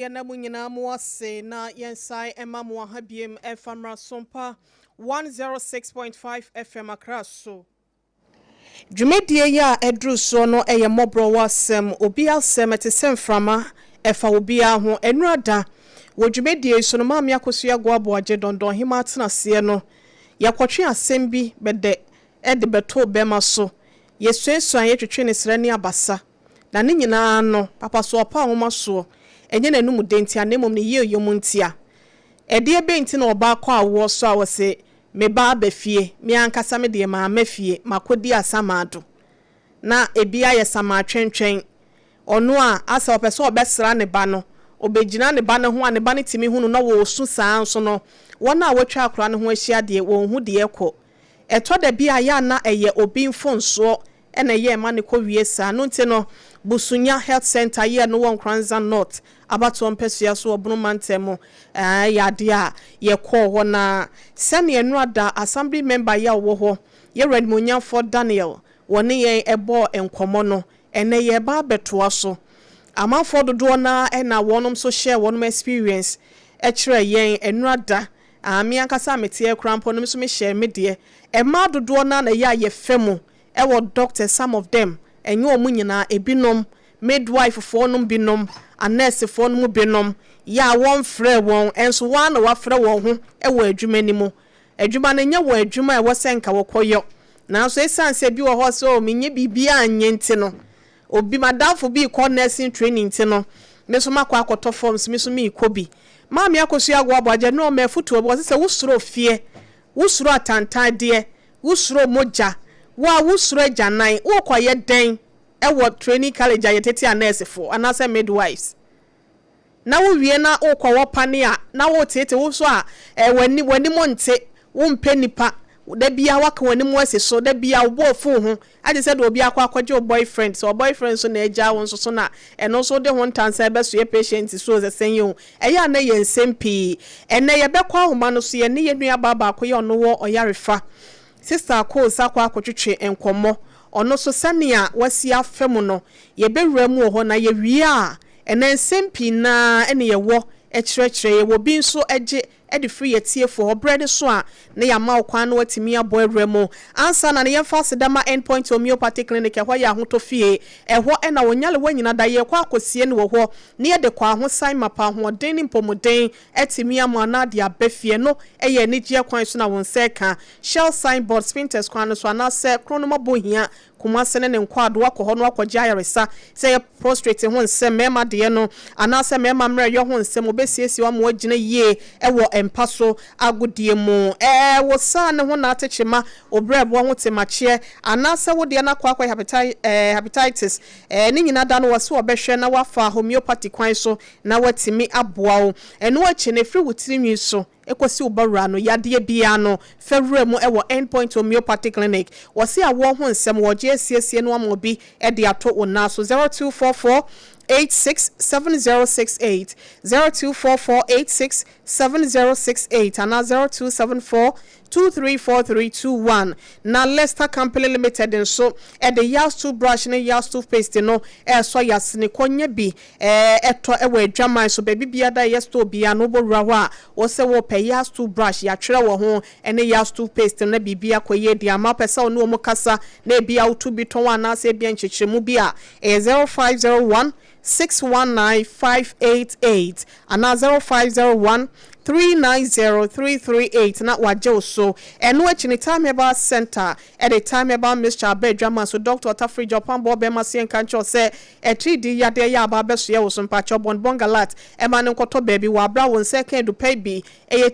Yɛna mo nyinaa mo ase na yɛnsan ɛma mo aha biem ɛfa mmra Sompa 106.5 FM Accra so. Dwumadie yi a ɛduru soɔ no yɛ mmɔborɔwɔ asɛm, obi asɛm ɛte sɛ mframa ɛfa obiara ho. Ɛnora da wɔ dwumadie yi so no, Maame Akosua Goaboagye Dɔndɔnhema atenaseɛ no, yɛkɔtwe asɛm bi bɛdɛ ɛde bɛtoo bɛma so. Yɛsuasua yɛtwetwe ne serɛ ne abasa. Na ne nyinaa no, papa so ɔpa nwoma soɔ, ɛnyɛ n'anum de ntia na mmom ne yie yom ntia. Ɛdeɛ bɛn nti na ɔbaa kɔ awoɔ so a wɔse me ba aba fie, me ankasa me deɛ maama fie, makɔdi asamaado. Na ebi ayɛ samatwɛntwɛn. Ɔno a asa ɔpɛ sɛ ɔbɛsra ne ba no, ɔbɛgyina ne ba no ho a ne ba no tumi hu no na wɔresu saa nso no, wɔn a wɔatwa akora no ho ahyia deɛ, wɔn ho deɛ kɔ. Ɛtɔ da bi a yɛ ana ɛyɛ obi mfonsoɔ ɛna ɛyɛ ɛma ne kɔ wie saa no nti no, Busunya Health Center yɛ no wɔ Nkoranza North abatoɔ mpɛsua so wɔ Bono mantam mu. Ɛyɛ adeɛ a yɛkɔɔ hɔ na sɛnea nnora da assembly member yɛ a ɔwɔ hɔ, yɛwura nimonyamfoɔ Daniel, wɔne yɛn ɛbɔɔ nkɔmmɔ no, ɛnɛ yɛba abɛtoa so. Amanfoɔ dodoɔ naa ɛna wɔnom nso hyɛ wɔnom experience ɛkyerɛ yɛn nnora da. Me ankasa meteɛ koraa mpo no nso mehyɛ me deɛ. Mmaa dodoɔ naa na ɛyɛ a yɛfɛ mu ɛwɔ doctor, some of them, ɛnyɛ wɔn nyinaa, ebinom midwife foɔ nom binom, anɛɛsefoɔ nom binom, yɛ a wɔmfrɛ wɔn, ɛnso wɔn a na wɔafrɛ wɔn ho ɛwɔ adwuma no mu. Adwuma no nyɛ wɔ adwuma a ɛwɔ sɛ nka wɔkɔyɔ. Nanso esiane sɛ bi wɔ hɔ sɛ o menyɛ biribiara nyɛ nti no, obi madamfo bi kɔ nursing training nti no, me nso makɔ akɔtɔ forms, me nso meekɔ bi. Maame Akosua Agoaboagye ne ɔma afotuo bi, wɔse sɛ wosoro fie, wosoro atantandeɛ, wosoro mogya, wo a wosoro agyanan, wokɔyɛ dɛn ɛwɔ training college a yɛtete anɛɛsefoɔ anaasɛ midwives? Na wowie na wokɔwɔ pane a na wotete wo so a w'ani w'anim nte, wompɛ nipa da bia waka w'anim asi so, da bia wo bo afu ho agye sɛ de obi akɔ akɔgye wo boyfriend, sɛ wo boyfriend nso na agya wo nso so na ɛno nso de ho ntansa ɛbɛso yɛ patient so sɛ sɛn yi o. Ɛyɛ a na yɛ nsɛm pii. Ɛnɛ yɛbɛkɔ ahoma no so, yɛne yɛn nua baa baako yɛ ɔno wɔ ɔyarefa, Sister Akoosa, akɔ akɔtwetwe nkɔmmɔ. Ɔno nso sɛnea wasi afa mu no, yɛbɛwura mu wɔ hɔ na yɛwie a, ɛnɛ nsɛm pii naa ɛne yɛwɔ ɛkyerɛkyerɛ. Yɛwɔ bi nso ɛgye ɛde firi yɛ tiefoɔ hɔ berɛ ne so a na yɛama wo kwan na watumi abɔ awura mu. Ansa na ne yɛmfa aseda ma Endpoint Homeopathy Clinic. Ɛhɔ yɛ ahotɔ fie, ɛhɔ ɛna wɔnyale nyina da yɛkɔ akɔsie no wɔ hɔ ne yɛde kɔ ahosan mapa ahoɔden ne mpɔmuden ɛtumi ama anaa de aba fie no. Ɛyɛ anigyeɛ kwan so na wɔn nsa ka Shell signboard, Spintex kwan no so anaasɛ Kronoma Bohia, Kumase ne ne nkɔado akɔ hɔ no akɔgye ayaresa, sɛ yɛ prostate ho nsɛm, mmarima deɛ no anaasɛ mmarima mmerɛyɛ ho nsɛm, wɔbɛsiesie wɔn ama wɔagyina yie ɛwɔ mpa so agodie mu. Wɔ saa ne ho na atekyema obrɛboɔ ho temakyeɛ anaasɛ wodeɛ no akɔ akɔ hepatitis ne nyinaa da no wɔ so wɔbɛhwɛ na wafa homeopathy kwan so na watumi aboa wo. Ɛno akyi no, ɛfiri wo tirinwi so ekosi wo bawura no, yadeɛ biara no, fɛwura mu ɛwɔ Endpoint Homeopathy Clinic. Wɔsi awɔ ho nsɛm, wɔgye asiesie no ama obi ɛde ato wo nan so. 0244 867068, 0244 867068 anaa 0274 234321. Na Lester Company Limited nso ɛde Yas toothbrush ne Yas toothpaste no ɛsɔ yasene kɔnya bi ɛtɔ ɛwɔ adwaman so baabi biara da ɛyɛ store biara no, wobɔwura hɔ a wɔsɛ wɔpɛ Yas toothbrush, yɛatwerɛ wɔ ho ɛne Yas toothpaste no na biribi akɔ yie di ama. Wopɛ sɛ ɔne wɔn kasa na ebi a wotu bi tɔn anaasɛ ebi nkyekyeremu bi a, ɛyɛ 0501 619 588 anaa 0501 390 338 na wagye wo so. Ɛno akyi ne Time Herbal Center ɛde Time Herbal Mixture aba adwama so. Dr Ɔtafiri Japan bɔ bɛrima seɛ nka nkyɛw sɛ ɛtiri di yadeɛ yɛ aba abɛsoɛ wo so. Mpakyɛw bɔnbɔngalat ɛma ne nkɔtɔ baabi wɔ abra wo nsa ka adupa bi. Ɛyɛ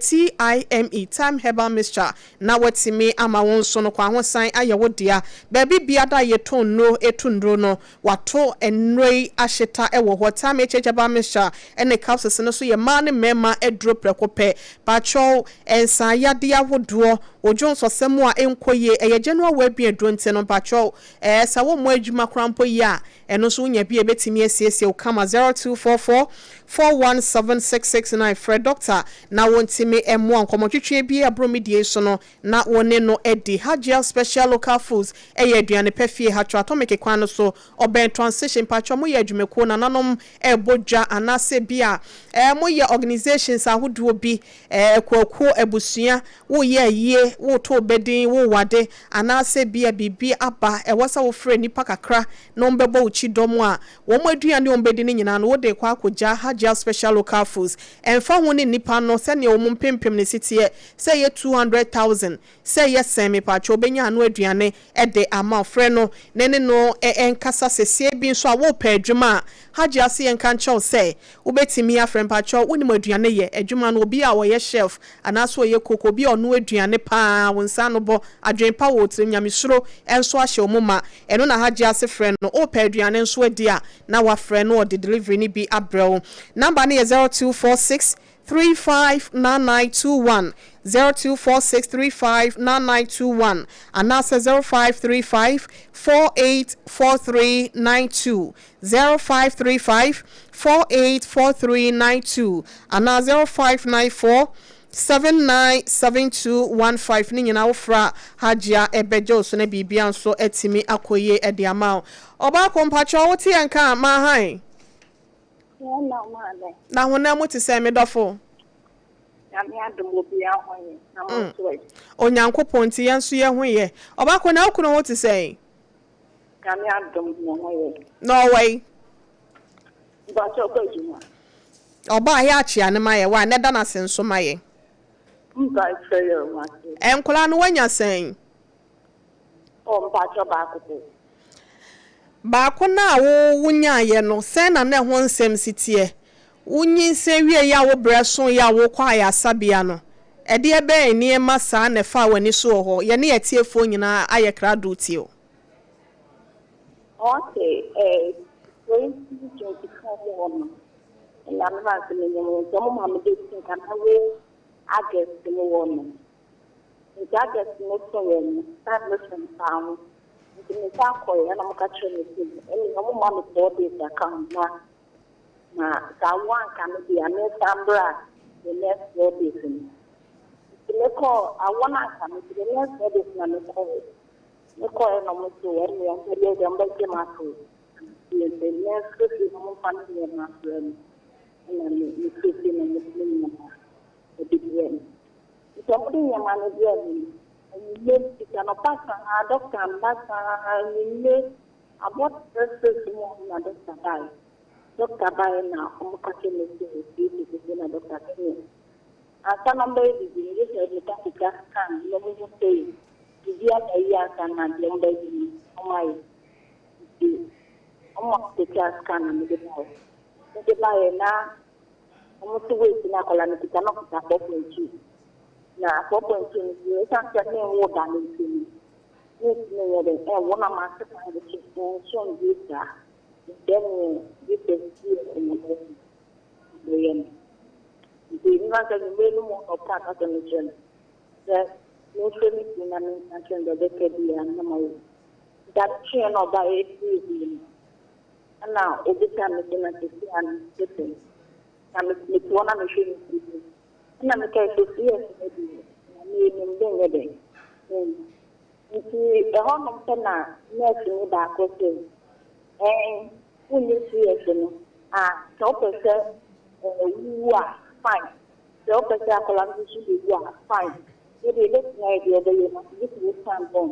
Time Time Herbal Mixture na watumi ama wo nso no kɔ ahosan ayɛ wo dea. Baabi biada a yɛtɔn nnuro ɛtu nnuro no, wato nnuro yi ahyeta ɛwɔ hɔ. Time HH Herbal Mixture ɛne capsules no so yɛ mmaa ne mmarima aduro prɛko pɛ. Pakyɛw nsan yadeɛ ahodoɔ. Wo dwonsɔsɛm a ɛnkɔ yie, ɛyɛ general wellbeing aduro nti no mpakyɛw ɛɛ sɛ wommɔ adwuma koraa mpo yie a, ɛno nso wonya bi a ɛbɛtumi asiesie wo kama. 0244 417 669 Frɛ dɔkta na wɔntumi mmoa wo. Nkɔmmɔtwetwe bi a ɛboro me deɛ yi so no na wo ne no adi. Hajia Special Local Foods yɛ aduane pa fie ha Twa Atomic kwan no so, ɔbɛn Transition. Mpakyɛw moyɛ adwumakuo, nananom ɛrebɔ dwa anaasɛ bi a moyɛ organisations ahodoɔ bi, akuakuo, abusua, woreyɛ ayie, woreto wo ba din, worewade anaasɛ bi a biribi aba ɛwɔ sɛ wofrɛ nnipa kakra na wɔbɛbɔ wo kyidɔm a, wɔn aduane a wɔbɛdi no nyinaa no wode rekɔ akɔgya Hajia Special Local Foods. Ɛmfa ho ne nnipa no sɛdeɛ wɔn mpempem no si teɛ, Sɛ ɛyɛ 200,000, sɛ ɛyɛ sɛn, mepakyɛw obenya ano aduane de ama wo. Frɛ no na ne no nkasa. Sesie bi nso a worepɛ adwuma a, Hajji ase yɛnka nkyerɛ wo sɛ wobɛtumi afrɛ. Mepakyɛw wonim aduane yɛ? Adwuma no, obi a ɔyɛ chef anaasɛ ɔyɛ cook, obi a ɔnoa aduane pa ara, wo nsa ano bɔ, adwene pa wɔ wo tirim, nyamesuro nso ahyɛ wo mu ma. Ɛno na Hajji ase frɛ no. Worepɛ aduane nso adi a, na wafrɛ na ɔde delivery no bi abrɛ wo. Number no yɛ 0246 359921, 0246 359921 anaasɛ 0535 484392, 0535 484392 anaa 0594 797215 ne nyinaa wofrɛ a Hajia bɛgye wo so na biribiara nso atumi akɔ yie de ama wo. Ɔbaako mpakyɛw wote yɛn nka a Maahan? Yɛn na maame. Na honam mu te sɛn, me dɔfo? Nyame adom obiara ho ye, na mo nso ɛ? Onyankopɔn nti yɛn nso yɛn ho yɛ. Ɔbaako, na wo kunu ho te sɛn? Nyame adom ne ho yɛ. Na ɔwɔ he? Mpakyɛ ɔkɔ adwuma. Ɔbaa yɛ akyea no ma yɛ, wa na ɛda no ase nso ma yɛ. Mpakyɛ yɛ o mate. Nkwadaa no wanya sɛn? Oh mpakyɛw baako pɛ. Baako no a wo wonyaeɛ no, sɛn na na ɛho nsɛm si teɛ? Wonyinsɛn wieeɛ a wo berɛ soeɛ a worekɔ ayaresabea no, ɛdeɛ bɛn nneɛma saa na ɛfaa w'ani so wɔ hɔ? Yɛne atiefoɔ nyinaa ayɛ krado retie wo. Okay, eh, 2024 mu hɔ no, na me ba sɛ menyim nti ɔmo ma me date nka mɛwo August mu hɔ no. Ntsi August no soe no, time no so mfaa ho. Ntsi mesan kɔe na wɔka kyerɛɛ me dɛ emi wɔma me 4 days aka ho na na sɛ awo annka me de a mensan mbra the next 4 days no. Ntsi mokɔɔ, awo no annka me ntsi the next 4 days na mokɔe. Mokɔe na wɔse ɛne wɔmbɛyɛ dɛ wɔmbɛgye me ato fie ntsi memfrɛ fie na wɔmfa me ndzɛmba mbrɛ me. Nna mefrɛ fie na wɔdze me ndzɛmba wɔdze brɛɛ me. Ntsi wɔdze ndzɛmba no brɛɛ me no, ewimbir fitsi anɔpa saa dɔkta ammba saa, ewimbir abɔ 3 6 mu hɔ na dɔkta bae. Dɔkta bae na wɔka kyerɛɛ me dɛ siesie na dɔkta se me ansaana wɔbɛyɛ biribi no gye sɛ meka sika scan na wɔhu sɛ biribi aba yie ansaana deɛ wɔbɛyɛ no wɔayɛ. Ntsi wɔma me sika scan na medze bae. Medze bae na wɔse weight no akwadaa no kita no ɔkita 4.2 na 4.2 no nso ɛsiane sɛ menwoo da no nti no mentumi nyɛ dɛn ɛnwo na mase kwan de so nso nduru saa nti ɛneɛ gye sɛ CS na bɛyɛ no. Nti mefa sɛ anwummerɛ no mu na ɔkaa asɛm no kyerɛ me sɛ memfrɛ me kunu na menka nkyerɛ no deɛ ɔbɛka biara no na mayɛ. Nti ade kyeeɛ na ɔbaeɛ ɛfiri fie no ɛna obisaa me sɛ na seesei a mete sɛn. Na mete hɔ na mehwɛ ne TV. Ɛna mekae sɛ CS no deɛ na menim dɛ nyɛ dɛn mennya. Nti ɛhɔnom pɛ na nɛɛseni baako sɛ ɛn wonyɛ CS no a sɛ wopɛ sɛ wowu a fine. Sɛ wopɛ sɛ akwadaa no nso bɛwu a fine. Wo deɛ yɛbɛtumi ayɛ deɛ wobɛyɛ no gye sɛ wosan bɔn.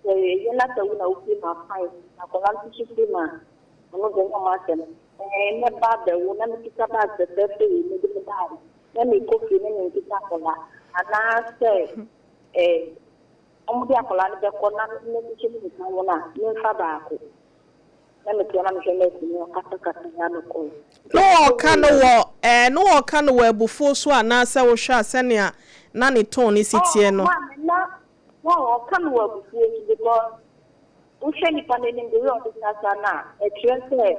Sɛ ɛyɛ na sɛ wo na wofiri mu a fine. Na akwadaa no nso firi mu a ɔno deɛ ɛnyɛ ɔmo asɛm. Ɛɛ mɛba abɛwo na mekita bag fɛfɛɛfɛ wei mede me bae na mekɔ fie na menkita akwadaa anaasɛ ɛɛ wɔde akwadaa no bɛkɔ na me nso menka ho no a memfa baako. Na mete hɔ na mehwɛ nɛɛse no ɔkasakasa ya mekɔe. Na ɔka no wɔ ɛɛ na ɔka no wɔ abufuo so anaasɛ wohwɛ a sɛnea na ne tone no si teɛ Oh no? maame na na ɔka no wɔ abufuo so because wohwɛ nipa n'anim de wei a ɔde kasa no a ɛkyerɛ sɛ ne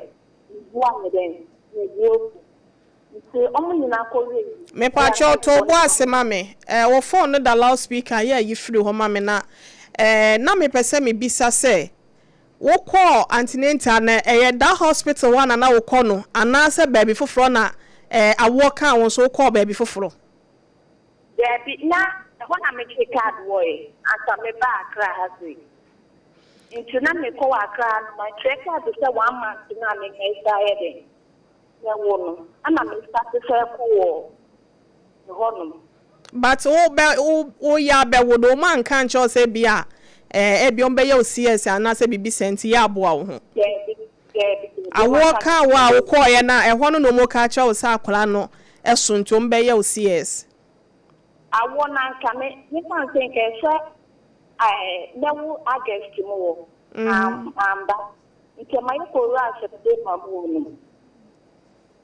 bo anyɛ dɛn ne bo afu. Nti Nti ɔmo nyinaa kɔ wie. Mepakyɛw, to bo ase ma me. Wo phone no da loudspeaker, yɛ ayi firi hɔ ma me na na mepɛ sɛ mebisa sɛ wokɔɔ antenatal na ɛyɛ da hospital hɔ a na wokɔ no, anaasɛ baabi foforɔ na awoɔ kaa wo nso wokɔɔ baabi foforɔ? Daabi, na ɛhɔ na metwe card wɔɛ ansa meba Accra ha sei. Nti na mekɔ wɔ Accra ha no, matwerɛ card sɛ one month na mehɛ sa yɛ den mɛwo no, ɛna me start sɛ kɔ wɔ ɛhɔnom. But wo bɛ wo woyɛ abɛwo no, wɔn anka nkyerɛ wo sɛ bi a ebi wɔn bɛyɛ wo CS anaasɛ biribi sɛ nti yɛ aboa wo ho? Daabi, daabi, daabi. Awoɔ kaa wo a wokɔɔyɛ na ɛhɔ no na wɔn ka kyerɛ wo sɛ akwadaa no ɛso nti wɔn bɛyɛ wo CS? Awoɔ na nka me mefa nsɛ nka ɛsɛ mɛwo August mu wɔ amba, nti ɛma yɛkɔ wura September mu wɔ no.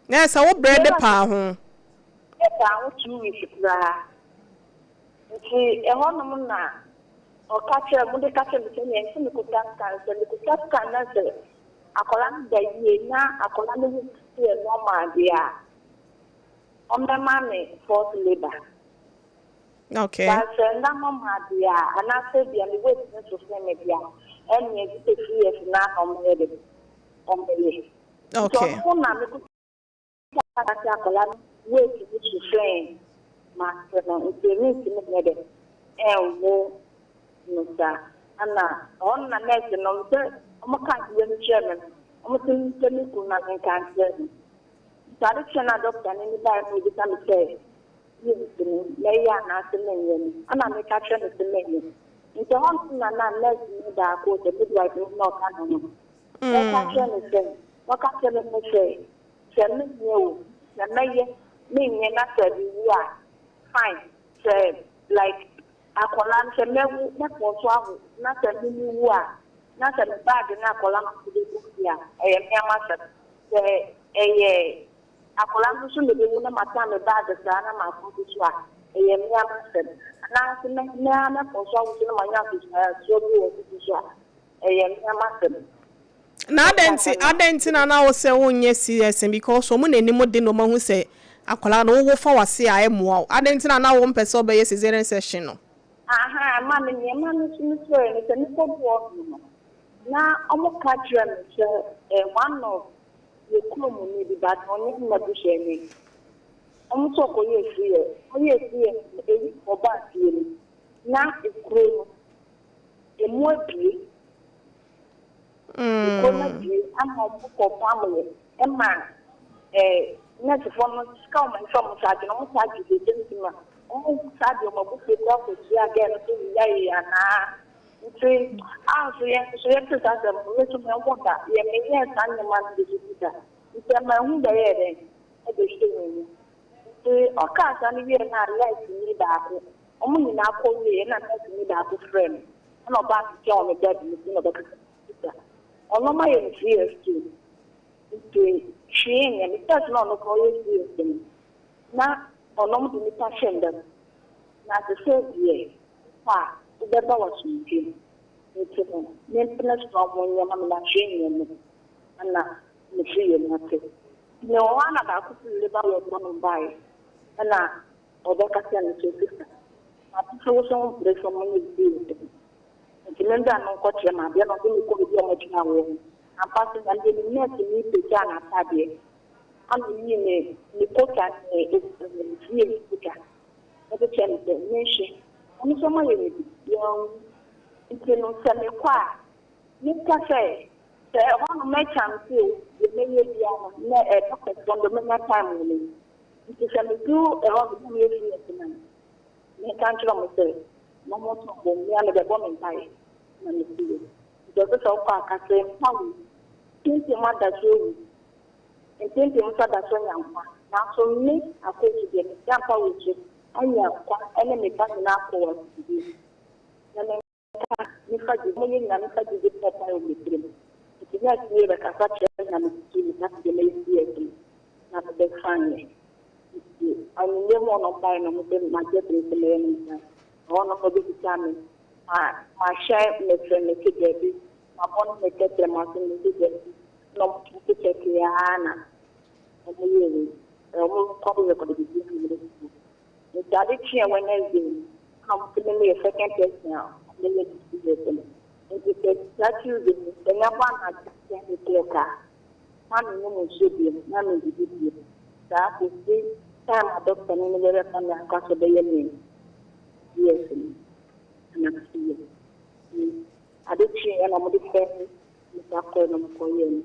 Na ɛsɛ wo brɛ de paa ho. Ɛpaa ho 2 weeks koraa, nti ɛhɔnom na ɔka kyerɛ mo de ka kyerɛ me sɛ nea ɛsɛ mekuta scan, sɛ mekuta scan na sɛ akwadaa no da yie na akwadaa no weight yɛ normal deɛ a, ɔmmɛma me force labour. But sɛ nna normal deɛ a, anaasɛ bia me weight no so sɛn me deɛ a, ɛnneɛ gye sɛ CS na ɔmmɛyɛ de ɔmmɛyɛ. Nti ɔno na mekuta sɛ akwadaa no weight no so sɛn maase no, nti mentumi nyɛ dɛ ɛnwo no saa. Ana ɔno na nurse no sɛ ɔmo ka adeɛ no kyerɛ me no, ɔmo sɛ mpɛ me kunu na menka nkyerɛ no. Nti ade kyerɛ na doctor no ni baa na obisa me sɛ CS no mɛyɛ anaasɛ menyɛ no, ana meka kyerɛ no sɛ menyɛ. Nti hɔ no na nurse no baako sɛ midwife no na ɔka no no ɔka kyerɛ no sɛ, ɔka kyerɛ me sɛ menyɛ o, sɛ mɛyɛ menyɛ na sɛ mewu a, fine, sɛ like akwadaa no sɛ mɛwu mɛpɔ so awo na sɛ mimi wu a, na sɛ me baage ne akwadaa no so bɛgu fie a, ɛyɛ nneɛma sɛ ɛyɛ akwadaa no nso na ɛbɛwu na matan me baage saa na maakɔ so so a, ɛyɛ nneɛma sɛm, anaasɛ mɛ mɛa mɛpɔ so awo so na manya nsusuansoɔ bi wɔ so so a, ɛyɛ nneɛma sɛm. Na adɛn nti na wo sɛ wonyɛ CS? Because ɔmo n'anim de na ɔmo ahu sɛ akwadaa no wowo fa wase a ɛmmoa wo. Adɛn nti na wo mpɛ sɛ ɔbɛyɛ cesarean section no? Aha, ma me nneɛma no so no sɔrɔ no sɛ mekɔ du hɔ no na ɔmo ka kyerɛ me sɛ one of yɛ kurom ni bi, but ɔnyɛ mmabusuani, ɔmo nso ɔkɔyɛ CS, ɔyɛ CS no, eyi ɔbaa fie no na ekuro no emu abie, ekuro no abie ama ɔmo kɔ pam yɛ, ɛma nɛɛsefoɔ no sika ɔmo nsa ɔmo saa gye no, ɔmo saa gye de same thing ma ɔmo saa de ɔmo abufuo kɔ akɔtua girl no so yia yɛ anaa. Nti anso yɛn nso yɛte saa asɛm no, me nso mɛho da yɛ menyɛ saa nneɛma no de so da, nti ɛma ehu bɛyɛ dɛn ɛde hyɛ wɔn mu. Nti ɔkaa saa no wie na nurse ni baako, ɔmo nyinaa kɔ wie na nurse ni baako frɛ no, ɛna ɔbaa me nkyɛn wɔ me bed no so na ɔbɛkasa sisa ɔno ɔma yɛ no CS too, nti hwee nyɛ me. First na ɔno koraa ɔyɛ CS no na ɔno de nipa hyɛ ndam, na te sɛ deɛ kɔ a wobɛba wɔ asomdwe mu, nti no mempene so na ɔmo nyɛ ma me na hwee nyɛ me. Ɛna mefiri yɛ mu ate na wɔ hɔ a na baako firi labour ward hɔ nom baeɛ, ɛna ɔbɛka kyerɛ me sɛ, "Sister, mate sɛ wo sɛ wompere sɛ ɔmo nyɛ CS no, nti membra no nkɔkyerɛ me adeɛ." Na ɔde me kɔ baabi a ɔmo gyina wɔ no, ampa so Nyame anim, nurse ni pagyaa n'ataadeɛ ana oyii ne kota ne CS kota ɛde kyerɛ me sɛ menhwɛ, ɔno nso ɔma yɛ ne bi yɛnwu. Nti no sɛ mekɔ a, meka sɛ ɛhɔ no mɛkyamse o, deɛ mɛyɛ biara no na doctors no de mɛnya time wɔ m'anim, nti sɛ medu ɛhɔ no na meyɛ CS no a, meka nkyerɛ mo sɛ na ɔmo nso bɔ mmea mebɛbɔ me mpaeɛ na mesi yɛ. Nti ɔsɛ sɛ wokɔ akasɛ mpa wo mpempem ada so awu, mpempem nso ada so anya nkwa, nanso me akɔtu deɛ meda mpa wɔ so anya nkwa ɛne me ba nyinaa akɔ wɔ asomdwie na menka mefa gye mo yɛ nyinaa mefa gye de pɔ mpaeɛ wɔ me tirim. Nti nurse no yɛ bɛkasa kyerɛ na metutu me na deɛ mɛyɛ CS no na mebɛfa nyɛ. Nti anwummerɛ mu ɔno mpaeɛ no mo sɛ magye to sɛ mɛyɛ no nsa ɛhɔ no ɔbɛbisa me ma mahyɛ mesrɛ me se daabi, mabɔ no me tɛtɛ ma so me se daabi, na ɔmo kyɛke aa na ɔmo yɛ wei ɔmo kɔ. Nti ade kyeɛ Wednesday no, ɛna ɔmo sɛ me meyɛ second person a ɔmo bɛyɛ me CS no. Nti sɛ saa Tuesday no, sɛ nya bɔ anadwo 10 o'clock a, na mennom nsuo biom, na mendidi biom. Saa kɔsi time a doctor no ne bɛbɛfa me akɔ so bɛyɛ me CS no. Ɛna mesi yɛ. Nti ade kyeɛ na ɔmo de fɛ nipa kɔɛ na ɔmo kɔyɛɛ no.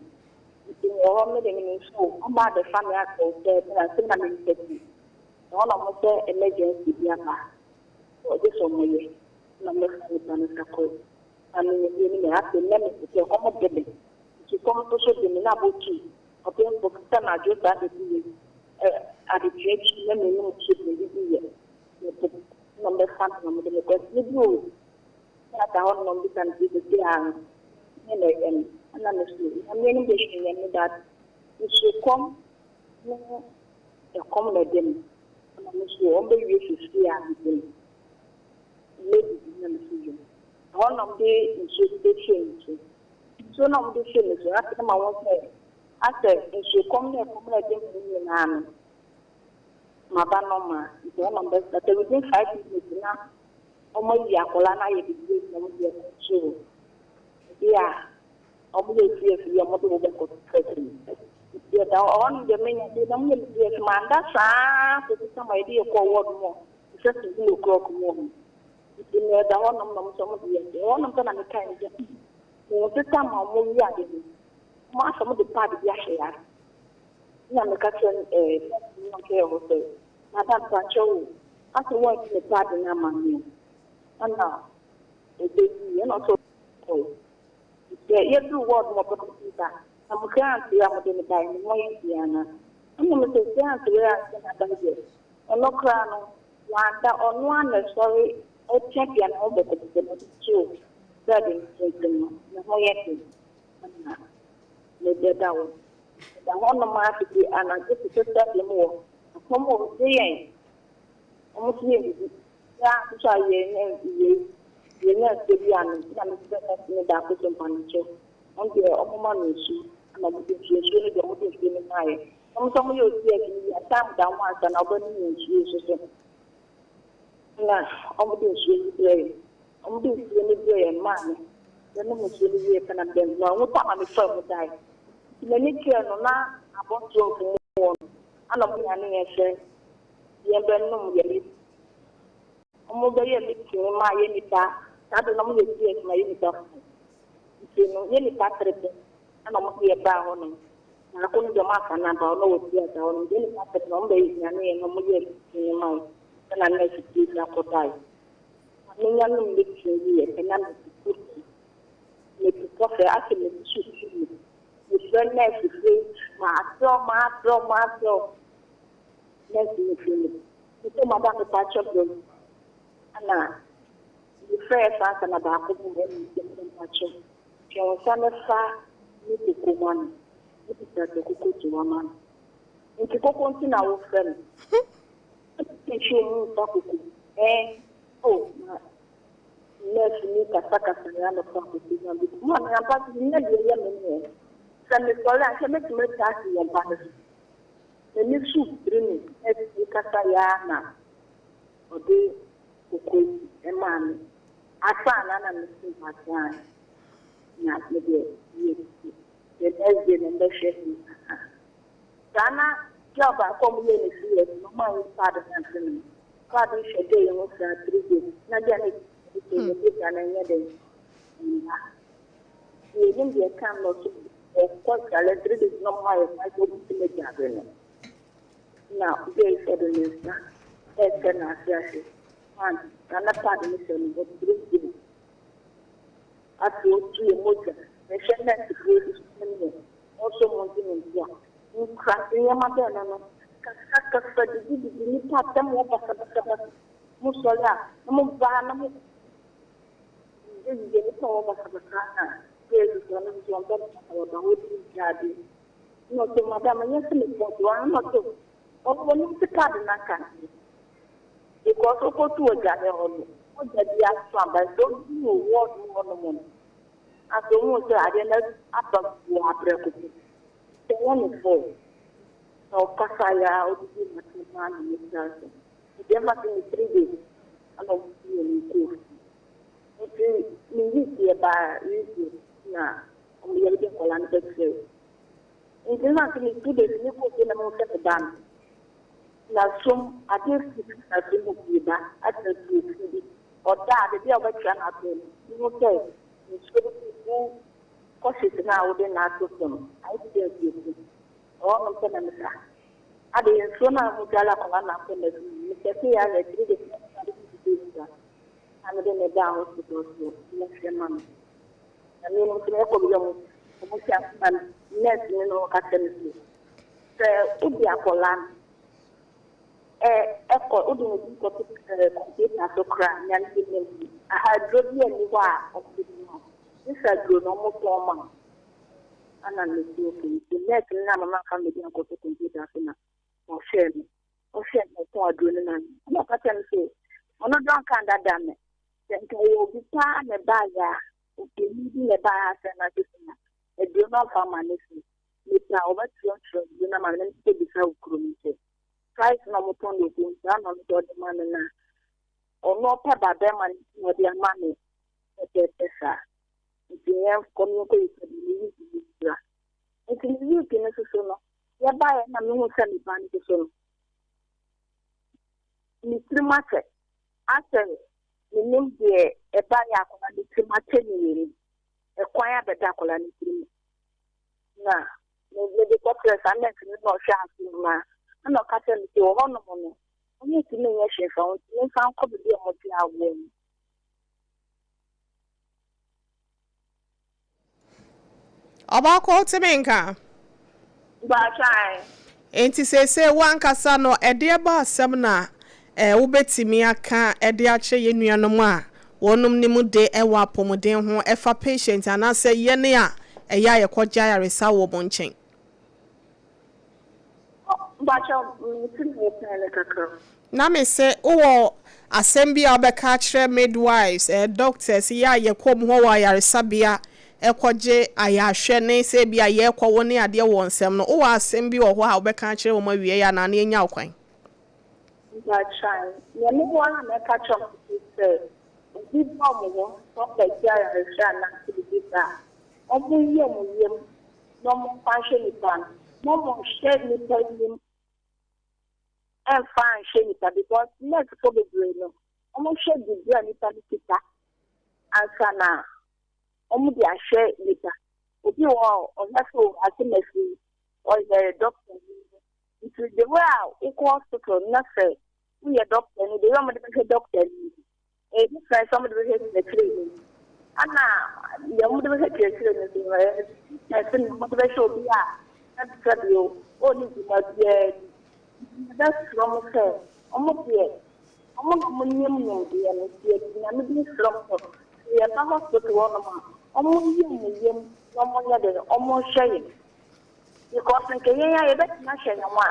Nti wɔ hɔ me de me nso ɔmo abɛfa me akɔ sɛ na sɛ na me mpɛ. Na ɔna ɔmo sɛ emergency bi aba, ɔgye sɛ ɔmo yɛ na ɔmo bɛfa nipa no nsa kɔ. Na me yɛ ni mɛ afei na me sɛ ɔmo de me, nti kɔm nso so de me na abɔ tu ɔpɛnfo sɛ anadwo saa de bi yɛ ɛ adekyee akyi na me num so de bi yɛ mepɛ na ɔmo bɛfa me na ɔmo de me kɔ ne bi o na ata hɔ nom bisa me sɛ sɛ a ne na ɛyɛ me, ɛna me so na me anim de hwɛ yɛ me ba nsuo kɔm ne ɛkɔm na ɛde me, ɛna me so ɔmo bɛwie sisi a mede me mɛdidi na me so yɛ ɛhɔ na ɔmo de nsuo bɛhwie me so, nsuo na ɔmo de hwie me so. Afei na ma wɔn sɛ asɛ nsuo kɔm ne ɛkɔm na ɛde me nyinaa no maba normal. Nti ɛna ɔmo bɛ sɛ within 5 minutes na ɔmo ayi akwadaa no ayɛ bibi na ɔmo de ɛkɔ so bi a ɔmo yɛ CS yi, ɔmo de wo bɛkɔ first. Nti ɛda hɔ no deɛ menya de na ɔmo yɛ me CS, manda saa kɔsi sɛ ma yɛde yɛ kɔɔ ward mu sɛ 7 o'clock mu hɔ. Nti na ɛda hɔ nom na ɔmo sɛ ɔmo de yɛ ɛhɔ nom sɛ na meka yi sɛ mo sesa ma ɔmo wi ade no, ɔmo asɛ ɔmo de pad bi ahyɛ ya na meka kyerɛ ɛɛ ɔkɛ hɔ sɛ, "Madam, pakyɛ o, asɛ wɔn nti me pad no ama me o." Ɛna ebeyi ɛna ɔsɛ ɔkɔɛ. Nti yɛduru ward mu, ɔbɛn mo ba na mo client yi a mo de ne ba yi mo yɛ di ana? Ɛna mo sɛ client wei a sɛ n'aba deɛ, ɔno koraa no wanda, ɔno ana sɔre ɔpiapia ne ho bɔkɔbɔkɔ na ɔde too bed ntintim no ne ho yɛ den. Ɛna mebɛda hɔ, ɛda hɔnom afiti anadwo te sɛ sɛdeɛ mu wɔ akɔm wɔ de yɛn ɔmo so yɛ bibi ya nso a yɛnyɛ yɛ yɛnyɛ nsuo bi ano na mesɛ ne baako so mpa no kyɛw, ɔno deɛ ɔmo ma no nsuo, ɛna ɔmo de nsuo no deɛ ɔmo de nsuo no maa yɛ. Ɔmo nso ɔmo yɛ osi ɛki no yɛ time da ho ansa na ɔbɛnom nsuo nso so, na ɔmo de nsuo no brɛ yɛ, ɔmo de nsuo no brɛ yɛ maa no, yɛnom nsuo no wie pɛ na bɛn na ɔmo tam a mefa mu dae. Nti m'ani kyerɛ no na abɔ 12 mu wɔ no, ana ɔmo nyane yɛn sɛ yɛn bɛnom yɛ ne ɔmo bɛyɛ meeting ma yɛ nipa saa de na ɔmo yɛ CS ma yɛ nipa fo. Nti no yɛ nipa tere pɛ ɛna ɔmo de yɛ baa hɔ nom. Baako no deɛ ɔmo afa namba, ɔno wɔ theatre hɔ nom. Yɛ nipa tere na ɔmo bɛyɛ nyane yɛn na ɔmo yɛ meeting ma yɛ, ɛna nurse pie bi akɔdae. Menya nom meeting yi yɛ pɛ na metutu metutɔ fɛ asɛ metutu fi mefrɛ nurse fie, maafrɛ wo, maafrɛ wo, maafrɛ wo, nurse no fie no mesɛ, "Madam, mepa kyɛ brɛ." Ɛna mefrɛ yɛ saa sɛ na baako mu ɛna mesɛ, "Mepa kyɛ, twɛ wo nsa ne fa ne koko ma no." Mekita sɛ koko to hɔ ma no, nti koko nti na wofrɛ me nhwɛ mu mfa koko ɛn o. Na nurse ni kasakasa yɛ anɔpa koko na bi mu a meyampa so nyɛ deɛ ɛyɛ me neɛ sɛ mesɔre a nkyɛ mɛtumi ata ase wɔ mpa no so, m'ani so biri me. Nurse ni kasa yɛ a na ɔde koko yi maa me asa na mesi mpakyɛ na mede yɛ. The next day na mbɛhwɛ mi saa na girl baako a ɔmo yɛ ne CS no, ɔmo anyi pad no ase no, pad no hyɛ girl yi ho saa 3 days na girl no sɛ ne mogya no nyɛ den mba. Yɛnim deɛ kan no so ɔkɔ kyale 3 days na ɔmo ayɛ kwan sɛ ɔmo ti mogya ade no na girl yi sɛ ɔde ne nsa ɛɛkyɛ n'ase ahwɛ pad na na pad no hyɛ no hɔ 3 days. Afei otu yɛ mogya mehwɛ nɛɛsefoɔ bi so ne ɔnso mo nti ne nti a nkura nneɛma bɛn no kasakasa didididi nipa atɛm wɔ basabasabasa. Mo sɔre a na mo baa na mo yiyɛ nipa wɔ basabasa na girls sɔ no nso ɔmpɛ no ɔda hɔ di gyaade na ɔsɛ, "Madam, ɛnyɛ sɛ mepɔ so." Ɔno na ɔsɛ ɔno ɔnim sɛ pad n'aka because ɔkɔtu ɔgya hɔ no ɔgya bi aso aba nti ɔdi wɔ ward mu hɔ nom no afei ohun sɛ adeɛ no aba wɔ aprɛko sɛ ɛyɛ ne fɔ na ɔkasa ya a ɔdidi n'ase maa na ne tira so. Nti ɛmfa sɛ me 3 days ɛna ɔmo yɛ me kɔɔ fie. Nti me week yɛ baa review na ɔmo yɛ de nkɔla no bɛkyerɛ. Nti ɛmfa sɛ me 2 days me kɔɔ fie na mo sɛ me ba no na som adeɛ 6 na so mu pie ba atena tuo fi bi ɔda a beebi a ɔbɛtwa no ato no mo sɛ nsuo bi gu kɔhyɛ no a wode n'ato so no ayɛ te sɛ nsuo fi ɛhɔnom sɛ na mesa ade nsuo no a mo dwale akwadaa na akɔ na fi mesɛ ke yɛ ayɛ 3 days na mede 2 days a na mede ne ba hospital so wɔhwɛ ma me na me no nso mɛkɔ bi ɔmo hyɛ asoma nurse ne no ɔka kyerɛ me so sɛ wode akwadaa no ɛkɔ wode ne bi kɔto computer so koraa nea ne de ne aha aduro bi ani hɔ a ɔmo de ma wo sisa aduro no ɔmo tɔn ma wo. Ana me si okay, nti nurse no na mama nfa me de akɔto computer so na ɔhwɛ me ɔhwɛ me ɔtɔn aduro no ma me ɛna ɔka kyerɛ me sɛ ɔno dɔn kan dada me sɛ nka ɛyɛ obi paa na ɛbaayɛ a obi bi na ɛbaayɛ asɛ na ase so na aduro no ɔmfa ma ne so nipa a ɔbɛtwerɛtwerɛ aduro no ama me na me bisa wɔ kurom sɛ price na ɔmo tɔn no kurom saa na ɔno sɛ ɔde ma me na ɔno ɔpɛ ba bɛrima no nti na ɔde ama me pɛpɛɛpɛ saa. Nti yɛn kɔ no yɛnkɔ yɛ sɛ ne week bi bra. Nti ne week no soso no yɛbaeɛ na mehu sɛ me ba no soso no ne tirim akyɛ asɛ menim deɛ ɛbaeɛ. Akwadaa ne tirim akyɛ ne yɛni ɛkwan abɛda akwadaa ne tirim na mede kɔkyerɛ saa nurse no na ɔhwɛ ase no ma ɛna ɔka kyerɛ me sɛ wɔ hɔnom no ɔmo ntumi nyɛ hwee fa ho nti memfa nkɔ baabi a ɔmo de awoɔ no. Ɔbaako, wotumi nka? Baatwae. Nti seesei wankasa no ɛdeɛ ba asɛm na wobɛtumi aka ɛde akyerɛ yɛn nuanom a wɔnom ne mu de ɛwɔ apɔmuden ho ɛfa patient anaasɛ yɛne a ɛyɛ a yɛkɔgye ayaresa wɔ mo nkyɛn? Baatwa metiri mu pɛn ne kakra. Na me sɛ wowɔ asɛm bi a wobɛka akyerɛ midwives, doctors yɛ a yɛkɔ mu hɔ wɔ ayaresabea ɛkɔgye ayɛahwɛ ne sɛ bi a yɛrekɔ wo ne adeɛ wɔ nsɛm no, wowɔ asɛm bi wɔ hɔ a wobɛka akyerɛ wɔn awie yɛ anaa ne yɛnya wo kwan? Baatwae, nea mewɔ a mɛka kyerɛ mo sɛ obi ba ɔmo hɔ sɛ ɔbɛgye ayarehwɛ anaasɛ biribi saa a, ɔmo yi ɔmo yam na ɔmo mfa nhwɛ nipa no na ɔmo nhwɛ nipa anim ɛmfa nhwɛ nipa, because nursefoɔ bebree no ɔmo hwɛ biribi a nipa no kita ansa na ɔmo de ahwɛ nipa. Obi wɔ hɔ a ɔnyɛ so asemasi ɔyɛ doctor bi, nti the way a wokɔ hospital na sɛ woyɛ doctor no, the way ɔmo de bɛhwɛ doctor no ɛyɛ different sɛ ɔmo de bɛhwɛ kyerɛkyerɛ no ana deɛ ɔmo de bɛhwɛ kyerɛkyerɛ no so ɛyɛ different sɛ ɔmo de bɛhwɛ obi a sɛbisɛbi o ɔnni dwuma biara bi. Nti yɛbɛsrɛ mo sɛ ɔmo deɛ ɔmo na ɔmo nim nimdeɛ no, nti yɛde Nyame bi srɛ mo sɛ yɛba hospital hɔnom a, ɔmo yi ɔmo yam na ɔmo nyɛ de ɔmo nhwɛ yɛn, because nke yɛn a yɛbɛtumi ahwɛ yɛn ho a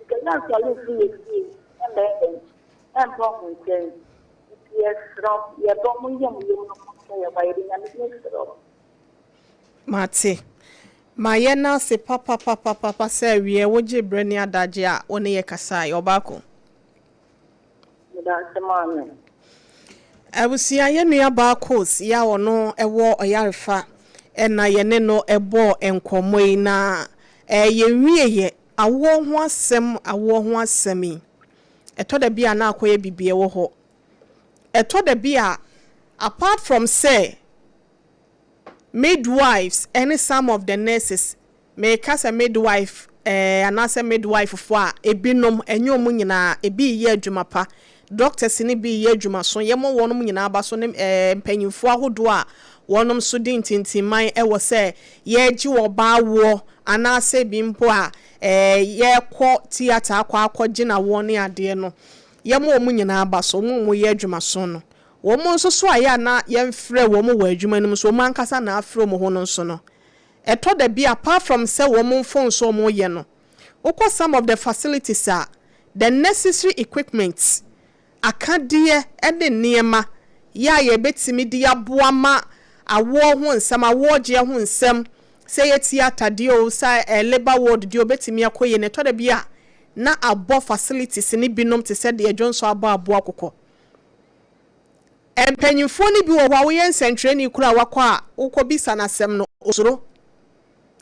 nke yɛn nsɔre mfiri yɛ fie ɛmbɛyɛ dɛn ɛmba ɔmo nkyɛn. Nti yɛsrɛ yɛbɛ ɔmo yi ɔmo yam na ɔmo nhwɛ yɛn ba. Yɛde Nyame bi srɛ ɔmo. Mate ma yɛ no ase papapapapa sɛ awie wogye berɛ ne adagye a wo ne yɛ kasaeɛ, ɔbaako. Meda ase, maame. Abusua, yɛn nua baakos yɛ a ɔno ɛwɔ ɔyarefa ɛna yɛne no ɛbɔ nkɔmmɔ yi na yɛnwie yɛ awoɔ ho asɛm. Awoɔ ho asɛm yi, ɛtɔ da bi a na akɔyɛ biribi ɛwɔ hɔ. Ɛtɔ da bi a, apart from sɛ midwives ɛne some of the nurses, mɛka sɛ midwife anaasɛ midwife fo a ebinom, ɛnyɛ wɔn nyinaa, ebi yɛ adwuma pa, doctors ne bi yɛ adwuma so, yɛmɔ wɔn nyinaa ba so ne mpanyinfoɔ ahodoɔ a wɔn nso de ntintimman ɛwɔ sɛ yɛregye ɔbaa woɔ anaasɛ bi mpo a yɛrekɔ theatre akɔgye na wɔn ne adeɛ no, yɛmɔ wɔn nyinaa ba so. Wɔn a wɔyɛ adwuma so no, wɔn nso so a yɛ ana yɛmfrɛ wɔn wɔ adwuma no mu so, wɔn ankasa na afrɛ wɔn ho no nso no, ɛtɔ da bi, apart from sɛ wɔn mfo nso wɔn yɛ no, wokɔ some of the facilities a, the necessary equipment, akadeɛ ne nneɛma yɛ a yɛbɛtumi de aboa ma awoɔ ho nsɛm, awoɔgyeɛ ho nsɛm, sɛ yɛ theatre deɛ o, sɛ labour ward deɛ o, bɛtumi akɔ yie no, ɛtɔ da bi a na abɔ facilities no binom te sɛ deɛ dwonsɔ abɔ aboa kokɔ. Mpanyimfoɔ no bi wɔ hɔ a woyɛ nsɛntwerɛni koraa a wakɔ a wokɔbisa no asɛm no ɔsuro.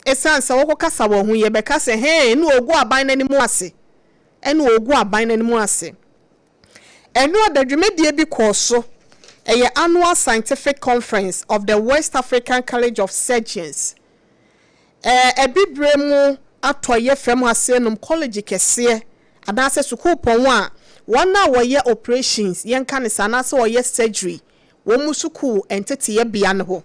Ɛsiane sɛ wokɔkasa wɔ ho yɛbɛka sɛ hee na ɔgu aban no anim ase ɛna ɔgu aban no anim ase. Ɛno ada dwumadie bi kɔɔ so, ɛyɛ annual scientific conference of the West African College of Surgeons. Ɛɛ Abibire mu atɔeɛ fam ha sei nom college kɛseɛ anaasɛ sukuupɔn a wɔn a wɔyɛ operations yɛnka no saa anaasɛ wɔyɛ surgery wɔn mu sukuu nteteeɛ bea no hɔ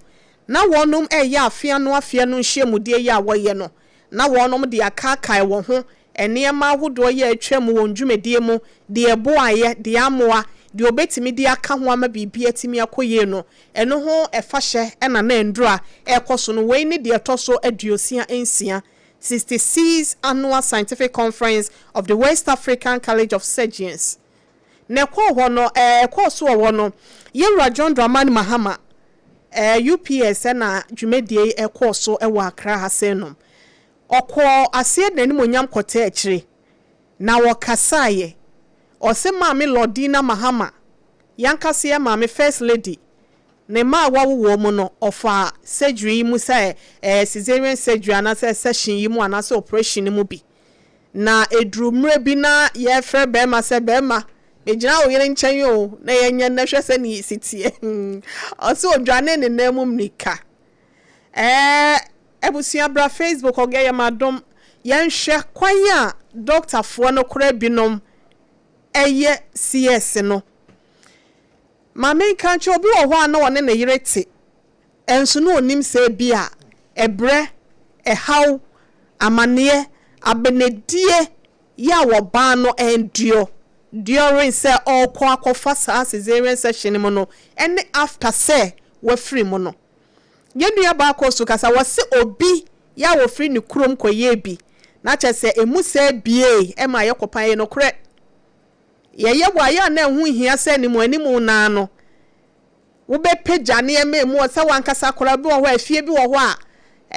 na wɔnom reyɛ afe ano afe ano nhyiamudie yi a wɔyɛ no na wɔnom de akaakae wɔn ho nneɛma ahodoɔ yi a atwam wɔn dwumadie mu, deɛ ɛboaeɛ, deɛ ammoa, deɛ wɔbɛtumi de aka ho ama biribi atumi akɔ yie no, ɛno ho ɛfahyɛ na na ndura ɛrekɔ so no. Wei ne deɛ ɛtɔ so 66, 66th Annual Scientific Conference of the West African College of Surgeons. Na ɛkɔɔ hɔ no, ɛkɔɔ so wɔ hɔ no, Yɛwura John Dramani Mahama, UPS na dwumadie yi ɛkɔɔ so wɔ Accra ha sei nom. Ɔkɔɔ aseɛ de n'animuonyam kɔtɛɛ akyire, na ɔkasaeɛ. Ɔse Maame Lordina Mahama, y'ankasa yɛ maame, First Lady, ne mma a wawo wɔn mu no, ɔfaa surgery yi mu sɛ ɛyɛ caesarean surgery anaasɛ section yi mu anaasɛ operation no mu bi. Na ɛduru mmerɛ bi na yɛrefrɛ barima sɛ, Barima, bɛgyina wo yere nkyɛn o, na yɛnyɛ na hwɛ sɛdeɛ ɛsi teɛ. Ɔse ɔdwanee ne nan mu mmirika. Ɛɛ abusua bra Facebook ɔgɛ yɛ m'adom yɛnhwɛ kwan a doctor foɔ no koraa binom ɛyɛ CS no. Ma menka nkyerɛ obi wɔ hɔ a na ɔne ne yere te ɛnso na ɔnim sɛ ebia ɛbrɛ, ɛhaw, amaneɛ, abenedie yɛ a ɔbaa no endure during sɛ ɔrekɔ akɔfa saa caesarean section no mu no ɛne after sɛ wafiri mu no. Yɛn nua baa kɔɔ so kasa, wɔse obi yɛ a wɔfiri ne kurom kɔyɛɛ bi, na kyerɛ sɛ ɛmu sɛɛ biee ma ayɛ kɔpan, ɛyɛ nokorɛ. Yɛyɛ wɔ ayɛ a na ɛho nhia sɛ animu animu no ara no wobɛpagya nneɛma ɛmu sɛ w'ankasa koraa, bi wɔ hɔ a efie bi wɔ hɔ a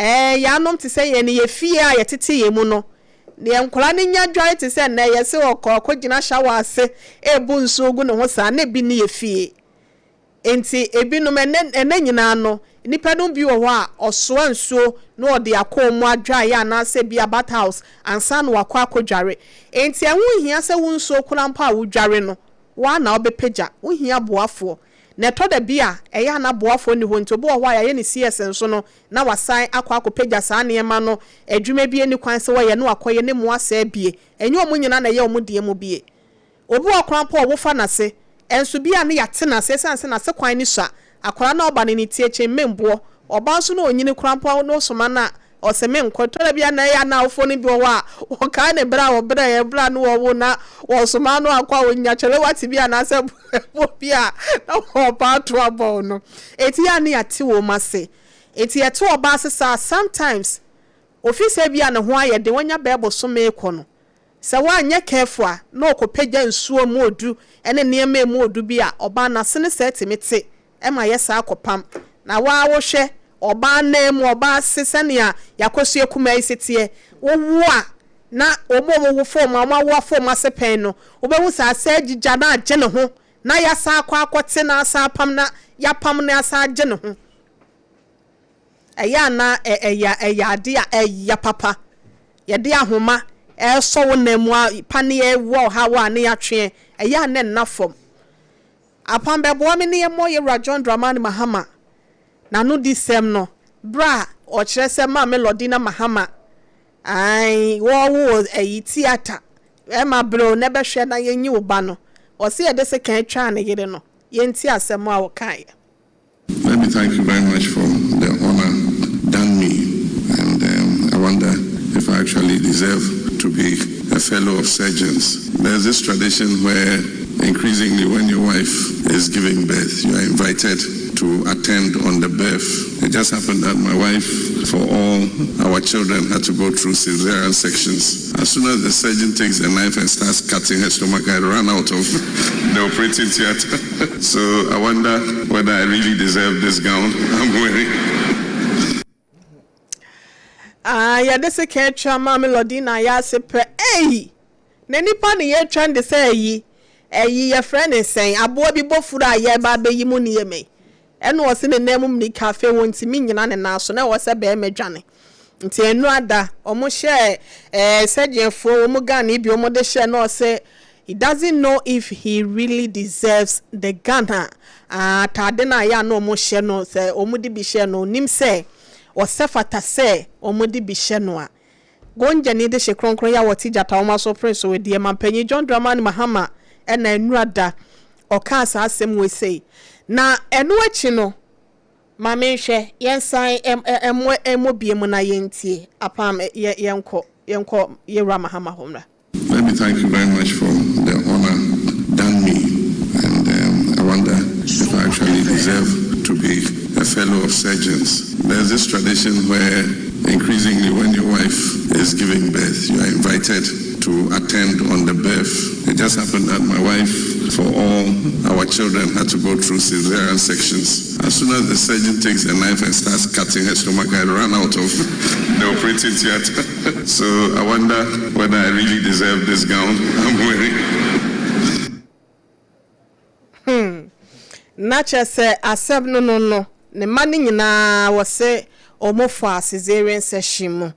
ɛɛ yɛanom te sɛ yɛn yɛ fie a yɛtete yɛn mu no, deɛ nkwadaa no nya dware te sɛ nnɛ yɛse ɔkɔ akɔgyina shower ase ɛrebu nsuo gu ne ho saa na ebi nni yɛ fie. Enti ebinom, ɛnnɛ, ɛnnɛ nyinaa no, nnipa nom bi wɔ hɔ a, ɔsoa nsuo na ɔde akɔ wɔn adwaeɛ anaasɛ ebia bath house ansa na wakɔ akɔdware. Enti ɛho nhia sɛ wo nsuo koraa mpo a wodware no, wo ara na wobɛpagya. Wohia boafoɔ. Na ɛtɔ da bi a, ɛyɛ a na boafoɔ nni hɔ nti obi wɔ hɔ a yɛayɛ no CS nso no, na wasan akɔ akɔpagya saa nneɛma no, adwuma bi nni kwan sɛ wɔyɛ na wakɔyɛ ne mmoa saa bie. Ɛnyɛ wɔn nyinaa na ɛyɛ wɔn deɛ mu bie. Obi wɔ hɔ koraa mpo a wɔfa no ase, nso bi a na yɛate no ase ɛsiane sɛ n'ase kwan no sua. Akwadaa no a ɔba no ne ti akyi mmemboɔ. Ɔbaa nso na ɔnyini koraa mpo a na ɔsoma no a, ɔse menkɔ. Ɛtɔ da bi a na ɛyɛ a na awofoɔ no bi wɔ hɔ a wɔkae ne berɛ a wɔbrɛeɛ, berɛ a na wɔwo na wɔsoma no akɔ a ɔnya kyɛlɛwate bi anaasɛ ɛboɔ bi a na wɔba ato abɔ no. Enti yɛ a na yɛate wɔn ase. Enti yɛte ɔbaa ase saa a, sometimes ofi sɛ bi a ne ho ayɛ den, wanya bɛyɛ bosome rekɔ no, Sɛ woanyɛ careful a na ɔkɔpagya nsuo a emu ɔdu ne nneɛma a emu ɔdu bi a, ɔbaa no ase no saa tumi te ma yɛ saa kɔpam. Na wo ara wohwɛ ɔbaa nan mu, ɔbaa ase sɛnea yɛakɔsua kumaa yi si teɛ. Wowo a na wɔn a wɔwo fam a wɔawo afam ase pɛn no, wobɛhu sɛ ase agyigya na agye ne ho na yɛasan akɔ akɔte na asan apam na yɛapam na asan agye ne ho. Ɛyɛ a na ɛyɛ ɛyɛ ade a ɛya papa. Yɛde ahoma resɔ wo nan mu a paneɛ wɔ ɔhaw a ne yɛatweɛ. Ɛyɛ a na ɛnna fam. Apam bɛboa me ne yɛmmɔ Yɛwura John Dramani Mahama n'anodisɛm no berɛ a ɔkyerɛ sɛ Maame Lordina Mahama ae wɔwo ɛyi theatre ɛma berɛ o na ɛbɛhwɛ na yɛnyi wo ba no. Ɔse yɛde sekan twaa ne yere no. Yɛntie asɛm a ɔkaeɛ. Let me thank you very much for the honor done me, and I wonder if I actually deserve to be a fellow of surgeons. There's this tradition where increasingly when your wife is giving birth, you are invited to attend on the birth. It just happened that my wife, for all our children, had to go through cesarean sections. As soon as the surgeon takes the knife and starts cutting her stomach, I run out of the operating theater. So I wonder whether I really deserve this gown I'm wearing. Ah, yɛde sika atwa Maame Lordina yɛ ase pɛ. Ei! Na nipa ne yɛtwa no de sɛ ayi ayi yɛfrɛ ne sɛn, aboa bi bɔfuru a yɛreba abɛyi mu nneɛma yi. Ɛna ɔse ne nan mu mmirika, afei wɔntumi nnyina ne nan so, na ɛwɔ sɛ bɛrima dwane. Nti ɛnu ada ɔmo hyɛ sɛgyeɛfoɔ wɔn gun yi bi ɔmo de hyɛ, na ɔse he doesn't know if he really deserves the gun a ataade no a yɛ a na ɔmo hyɛ no, sɛ ɔmo de bi hyɛ no, onim sɛ ɔsɛ fata sɛ ɔmo de bi hyɛ no a. Gonjani de hyɛ kronkron yɛ a wɔte gyata wɔn aso pere so deɛ mampanyin John Dramani Mahama ɛna ɛnu ada ɔkaa saa asɛm wɔ sei. Na ɛno akyi no, maame, nhwɛ, yɛnsan ɛmmɔ ɛmmɔ bie mu na yɛntie apam. Yɛ yɛnkɔ yɛnkɔ yɛwura Mahama hɔ mmra. Let me thank you very much for the honor done me. And I wonder if I actually deserve to be a fellow of surgeons. There's this tradition where increasingly when your wife is giving birth, you are invited to attend on the birth. It just happened that my wife, for all our children, had to go through cesarean sections. As soon as the surgeon takes the knife and starts cutting her stomach, I run out of the operating theater. So I wonder whether I really deserve this gown I'm wearing. Na kyerɛ sɛ asɛm no ne mma no nyinaa wɔ sɛ ɔmo fa cesarean section mu,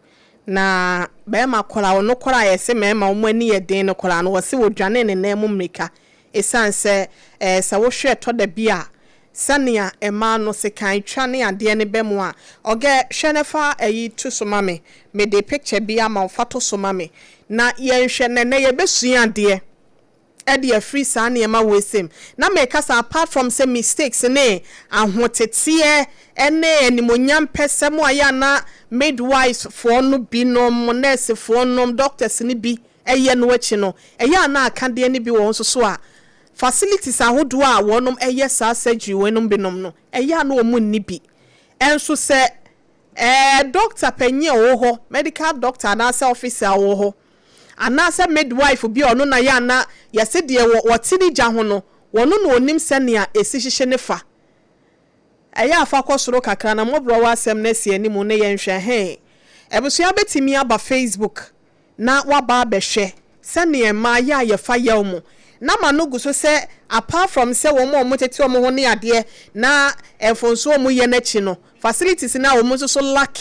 na bɛrima koraa, ɔno koraa yɛsɛ mmarima wɔn ani yɛ den no koraa no, wɔsɛ wɔdwane ne nan mu mmirika, ɛsiane sɛ sɛ wohwɛ ɛtɔ da bi a, sɛnea mmaa no sekan twa ne adeɛ no bɛ mu a, ɔgɛ hwɛ ne fa ɛyi to so ma me. Mede picture bi ama wo, fa to so ma me na yɛnhwɛ. Nɛnɛ yɛbɛsua adeɛ ɛde afiri saa nneɛma wɔ esem na mɛka sɛ apart from sɛ mistakes ne ahoteteɛ ɛne animonyam pɛsɛm a yɛ ana midwives foɔ no binom, nurse foɔ nom, doctors no bi ɛyɛ no akyi no, ɛyɛ ana akadeɛ no bi wɔ nso so a facilities ahodoɔ a wɔnom ɛyɛ saa surgery wɔnom binom no, ɛyɛ ana wɔn nni bi. Ɛnso sɛ doctor panyin a ɔwɔ hɔ, medical doctor anaasɛ officer a ɔwɔ hɔ anaasɛ midwife bi a ɔno na yɛ ana yɛsɛ deɛ wɔ wɔte ne gya ho no, wɔno na onim sɛnea esi hyehyɛ ne fa. Ɛyɛ afa kɔ soro kakra na mmɔborɔ wɔ asɛm no asi anim ne yɛnhwɛ hɛn. Abusua bɛtumi aba Facebook na waba abɛhwɛ sɛnea mmaa yɛ a yɛfa yɛw mu na ma no gu so sɛ apart from sɛ wɔn a wɔtete wɔn ho ne adeɛ na mfonso wɔn yɛ n'akyi no, facilities na wɔn nso so lack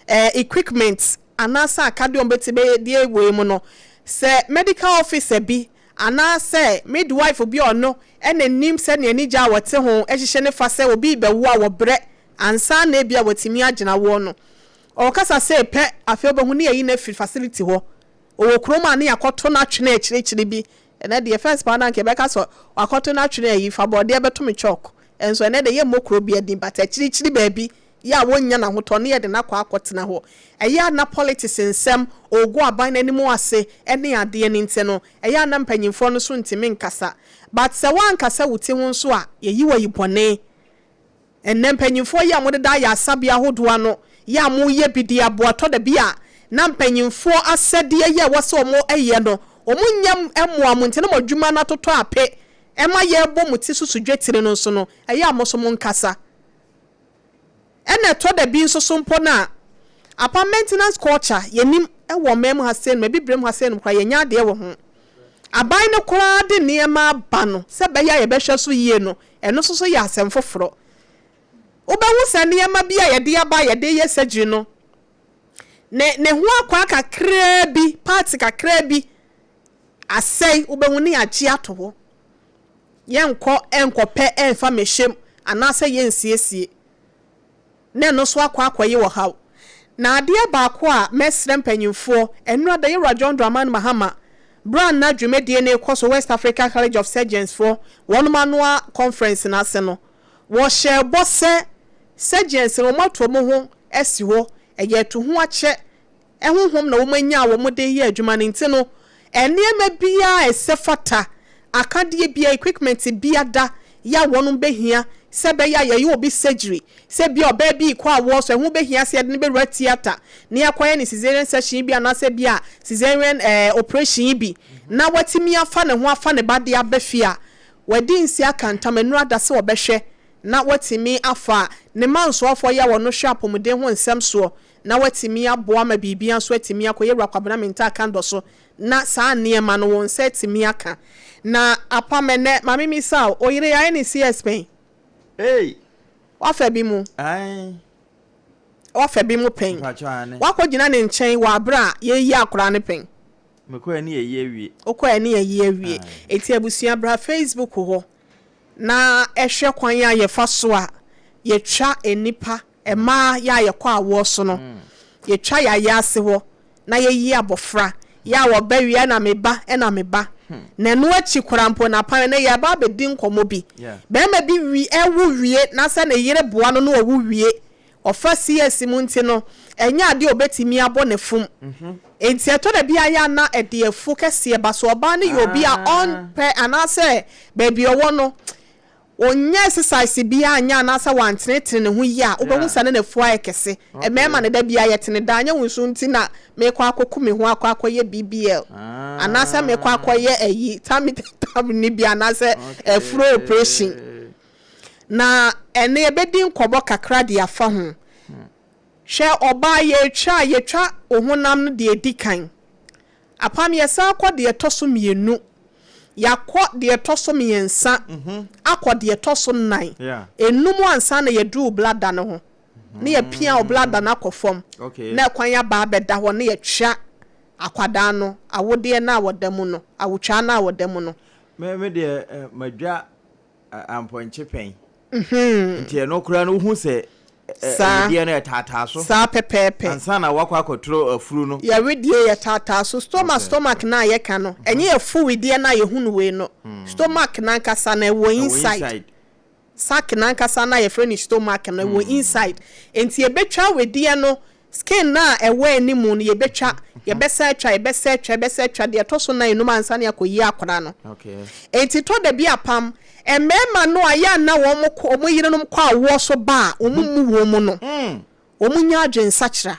equipment anaasɛ akadeɛ wɔn bɛti bɛyɛ deɛ wɔ mu no, sɛ medical officer bi anaasɛ midwife bi a ɔno ɛna nim sɛnea ani gya a wɔte ho ɛhyehyɛ ne fa sɛ obi bɛwo a wɔbrɛ ansa na ebi a wɔtumi agyina woɔ no, ɔkasa sɛ pɛ, afei wobɛhu ne yɛyi no afiri facility hɔ. Ɔwɔ kurom a ne yɛakɔto no atwene akyirikyiri bi. Ɛnɛ deɛ, first pa na nka yɛbɛka sɛ wakɔto no atwene ayi fa bɔɔdeɛ bɛto me chalk. Ɛnso ɛnɛ deɛ, yɛmmɔ kuro bi adin, but akyirikyiri baabi yɛ a wɔnnya n'ahotɔ ne yɛde no akɔ akɔtena hɔ. Ɛyɛ ana politics nsɛm ogu aban n'anim ase ne adeɛ no nti no, ɛyɛ ana mpanyinfoɔ no so ntumi nkasa. But sɛ woankasa wo ti ho nso a, yɛyi wɔ yi bɔne. Ɛnɛ mpanyinfoɔ yi a wɔdeda ayɛ asabea ahodoɔ ano yɛ a wɔyɛ bi de aboatɔ da bi a na mpanyinfoɔ asɛdeɛ yɛ ɛwɔ sɛ wɔn ɛyɛ no, wɔn nyɛ mmoa mo nti na mo adwuma no atotɔ ape ɛma yɛrebɔ mo ti so so dwetire no nso no, ɛyɛ a mo nso mo nkasa. Ɛna ɛtɔ da bi nso so mpo no a, apa maintenance culture yɛnim ɛwɔ ɔman mu ha sɛ no, ebi brem ha sɛ no koraa, yɛnya adeɛ wɔ ho. Aban no koraa de nneɛma aba no sɛ bɛyɛ a yɛbɛhwɛ so yie no, ɛno nso so yɛ asɛm foforɔ. Wobɛhu sɛ nneɛma bi a yɛde aba a yɛde yɛ surgery no, ne ho akwa kakraa bi, part kakraa bi asɛe, wobɛhu ne yɛagye ato hɔ, yɛnkɔ ɛnkɔpɛ ɛmfa mehyɛm anaasɛ yɛnsiesie na ɛno nso akɔ akɔyɛ wɔ haw. Na adeɛ baako a mɛsrɛ mpanyinfoɔ, ɛnura da yɛwura John Dramani Mahama bere a na dwumadie no rekɔ so, West Africa College of Surgeons foɔ wɔn anoa conference n'ase no, wɔhyɛ bɔ sɛ surgeons no wɔn ato wɔn ho asi hɔ, ɛyɛ ɛto ho akyɛ ɛhohom na wɔn anya a wɔn de yɛ adwuma no. Nti no, nneɛma biara a ɛsɛ fata, akadeɛ biara, equipment biara yɛ a wɔn bɛhia sɛ bɛyɛ a yɛyɛ obi surgery, sɛ bia ɔbaa bi kɔ awoɔ so, ɛho bɛhia sɛ yɛde no bɛwura theatre ne akɔyɛ ne cesarean section bi anaasɛ bi a cesarean operation yi bi na watumi afa ne ho afa ne ba de aba fie a, wɔadi nsi aka ntam nnura da sɛ wɔbɛhwɛ na watumi afa ne ma nsoafoɔ yɛ a wɔno hwɛ apɔmuden ho nsɛm soɔ na watumi aboa ma biribi nso atumi akɔ. Yɛwura Kwabena Mintah Akandoh so. na saa nneɛma no wo nsa atumi aka. Na apam ɛnnɛ, ma memmisa wo, wo yere yɛayɛ no CS pɛn? Ei! Woafa bi mu? Ae. Woafa bi mu pɛn? Mpakyɛ aane. Woakɔgyina ne nkyɛn wɔ aberɛ a yɛreyi akwadaa no pɛn? Mekɔɛ ne yɛyi awie. Wokɔɛ ne yɛyi awie. Ae. Enti abusua bra Facebook hɔ na hwɛ kwan a yɛfa so a yɛtwa nnipa, mmaa yɛ a yɛkɔ awoɔ so no, yɛtwa yɛn ayaase hɔ na yɛyi abɔfra, yɛ a wɔba wie a na me ba na me ba. Na ɛno akyi koraa mpo no apan ɛnnɛ yɛreba abɛdi nkɔmmɔ bi. Barima bi wi wo wie na sɛ ne yere boa no na ɔwo wie, ɔfa CS mu nti no, ɛnyɛ adeɛ a ɔbɛtumi abɔ ne fam. Enti ɛtɔ da bi a yɛ a na ɛde afuo kɛseɛ ba. So ɔbaa no yɛ obi a ɔmpɛ anaasɛ baabi ɔwɔ no, ɔnyɛ exercise biara nyɛ anaasɛ wantenetene ne ho yie a, wobɛhu sɛ na n'afuo ayɛ kɛse. Mmarima no, da biara yɛtene daa, nyɛ wo nso nti na merekɔ akɔku me ho akɔ akɔyɛ BBL anaasɛ merekɔ akɔyɛ ayi, tummy tuck no bi anaasɛ afuro operation. Na ɛnnɛ yɛbɛdi nkɔmmɔ kakra de afa ho. Hwɛ ɔbaa yɛretwa a, yɛtwa wo honam no deɛ ɛdi kan. Apam yɛsan kɔ deɛ ɛtɔ so mmienu. Yɛakɔ deɛ ɛtɔ so mmiɛnsa akɔ deɛ ɛtɔ so nnan, nnum ansa na yɛaduru wo blada no ho. Na yɛapia wo blada no akɔ fam na ɛkwan aba abɛda hɔ na yɛatwa akwadaa no awodeɛ no a ɔda mu no, awotwaa no a ɔda mu no. Me deɛ madwa ampɔnkye pɛn. Nti ɛno koraa no wohu sɛ wedeɛ no ɛtaataa so. Saa pɛpɛɛpɛ. Ansa na wakɔ akɔtoro afuru no. Yɛ wedeɛ yɛ taataa so. Stomach stomach no a yɛka no, ɛnyɛ afu wedeɛ no a yɛhu no wei no. Stomach no ankasa no ɛwɔ inside. Sac no ankasa no a yɛfrɛ no stomach no ɛwɔ inside. Nti yɛbɛtwa wedeɛ no Skin no a ɛwɔ anim no yɛbɛtwa, yɛbɛsan atwa, yɛbɛsan atwa, yɛbɛsan atwa, deɛ ɛtɔ so nan num ansa na yɛakɔyi akwadaa no. Enti tɔ da bi apam, mmarima no a yɛ a na wɔn kɔ, wɔn yerenom kɔ awoɔ so ba a wɔn mmu wɔn no, wɔn nya adwensakyera.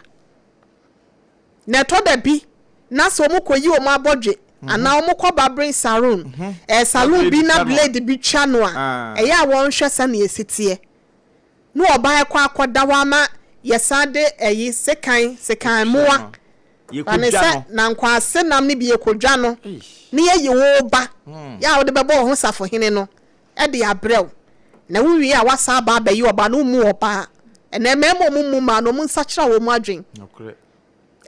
Na ɛtɔ da bi na sɛ wɔn kɔyi wɔn abɔdwe anaa wɔn kɔ barbering saloon, ɛɛ saloon bi na blade bi twa no a, ɛyɛ a wɔnhwɛ sɛdeɛ ɛsi teɛ. Na ɔbaa ɛkɔ akɔda hɔ ama yɛsan de ɛyi sekan, sekan mmoa, fa ne sɛ nankwaase nam no bi yɛkɔdwa no na yɛyi wo ba yɛ a wode bɛbɔ wo ho safohene no de abrɛ wo. Na wo wie a woasan aba abɛyi ɔbaa no, wommu ɔbaa. Ɛnɛ mmarima a wɔmmu mmaa no wɔn nsakyera wɔn adwene.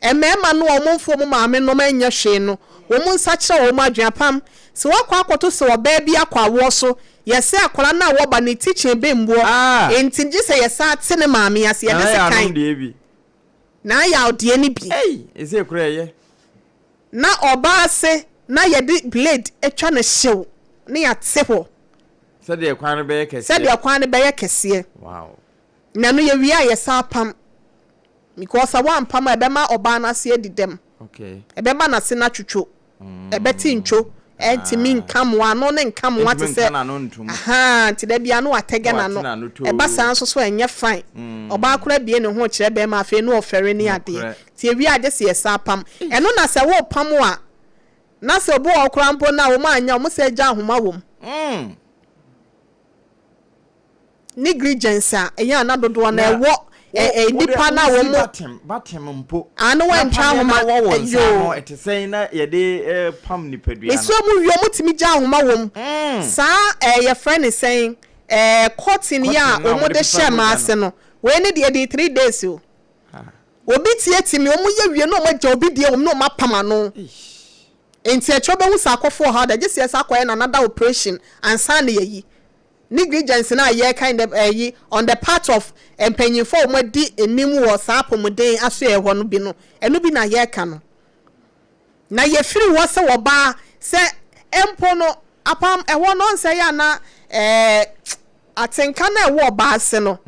Mmarima no a wɔmfa wɔn maamenom nyɛ hwee no, wɔn nsakyera wɔn adwene. Apam, sɛ woakɔ akɔto sɛ ɔbaa bi akɔ awoɔ so, yɛsɛ akwadaa no a wɔba no ne ti kyɛn bɛmmuɔ, enti gye sɛ yɛsan te ne maame ase, yɛde sekan na ayaw deɛ no bi. Na ɔbaa ase na yɛde blade atwa no hyew na yɛate hɔ. Sɛdeɛ kwan no bɛyɛ kɛseɛ. Sɛdeɛ kwan no bɛyɛ kɛseɛ. Na ɛno yɛwie a yɛsan pam. Because sɛ woampam a ɛbɛma ɔbaa no ase adi dɛm. Ɛbɛma n'ase no atwotwo. Ɛbɛte ntwo. Ɛntumi nka mmoa, ano no nka mmoa te sɛ ahaa nti da biara na watɛgɛ n'ano. Ɛba saa nso so a ɛnyɛ fine. Ɔbaa koraa bue ne ho kyerɛ bɛrima afei na ɔfɛre ne adeɛ. Nti ɛwie a gye sɛ yɛsan pam. Ɛno na sɛ worepam a na sɛ obi wɔ hɔ koraa mpo no a wɔn anyɛ a wɔsan gya ahoma wɔ mu. Negligence a ɛyɛ a na dodoɔ no ɛwɔ nnipa no a wɔn. Batem batem mpo. Ano wɔntwa ahoma. Na wɔ wɔn nsa ano ɛte sɛn na yɛde pam nipadua no. Mesrɛ mu wie wɔn tumi gya ahoma wɔm. Saa ɛɛ yɛfrɛ ne sɛn ɛɛ cotton yi a wɔn de hyɛ mmaa ase no wei ne deɛ ɛdi 3 days o. Obi tie mi wɔn yɛ wie na wɔn agya obi deɛ wɔm na wɔn apam ano. Nti ɛkyɛ wobɛhu sɛ akɔfo ɔhaw da gye sɛ yɛsa akɔyɛ na another operation ansa na yɛyi. Negligence no a yɛreka in the ɛyi on the part of mpanyinfoɔ a wɔn adi anim wɔ saa apɔmuden asoɛɛ hɔ no bi no, ɛno bi na yɛreka no. Na yɛfiri hɔ sɛ ɔbaa sɛ mpo no apam ɛhɔ no ɔnsɛ yɛ ana ɛɛ atenka no a ɛwɔ ɔbaa ase no.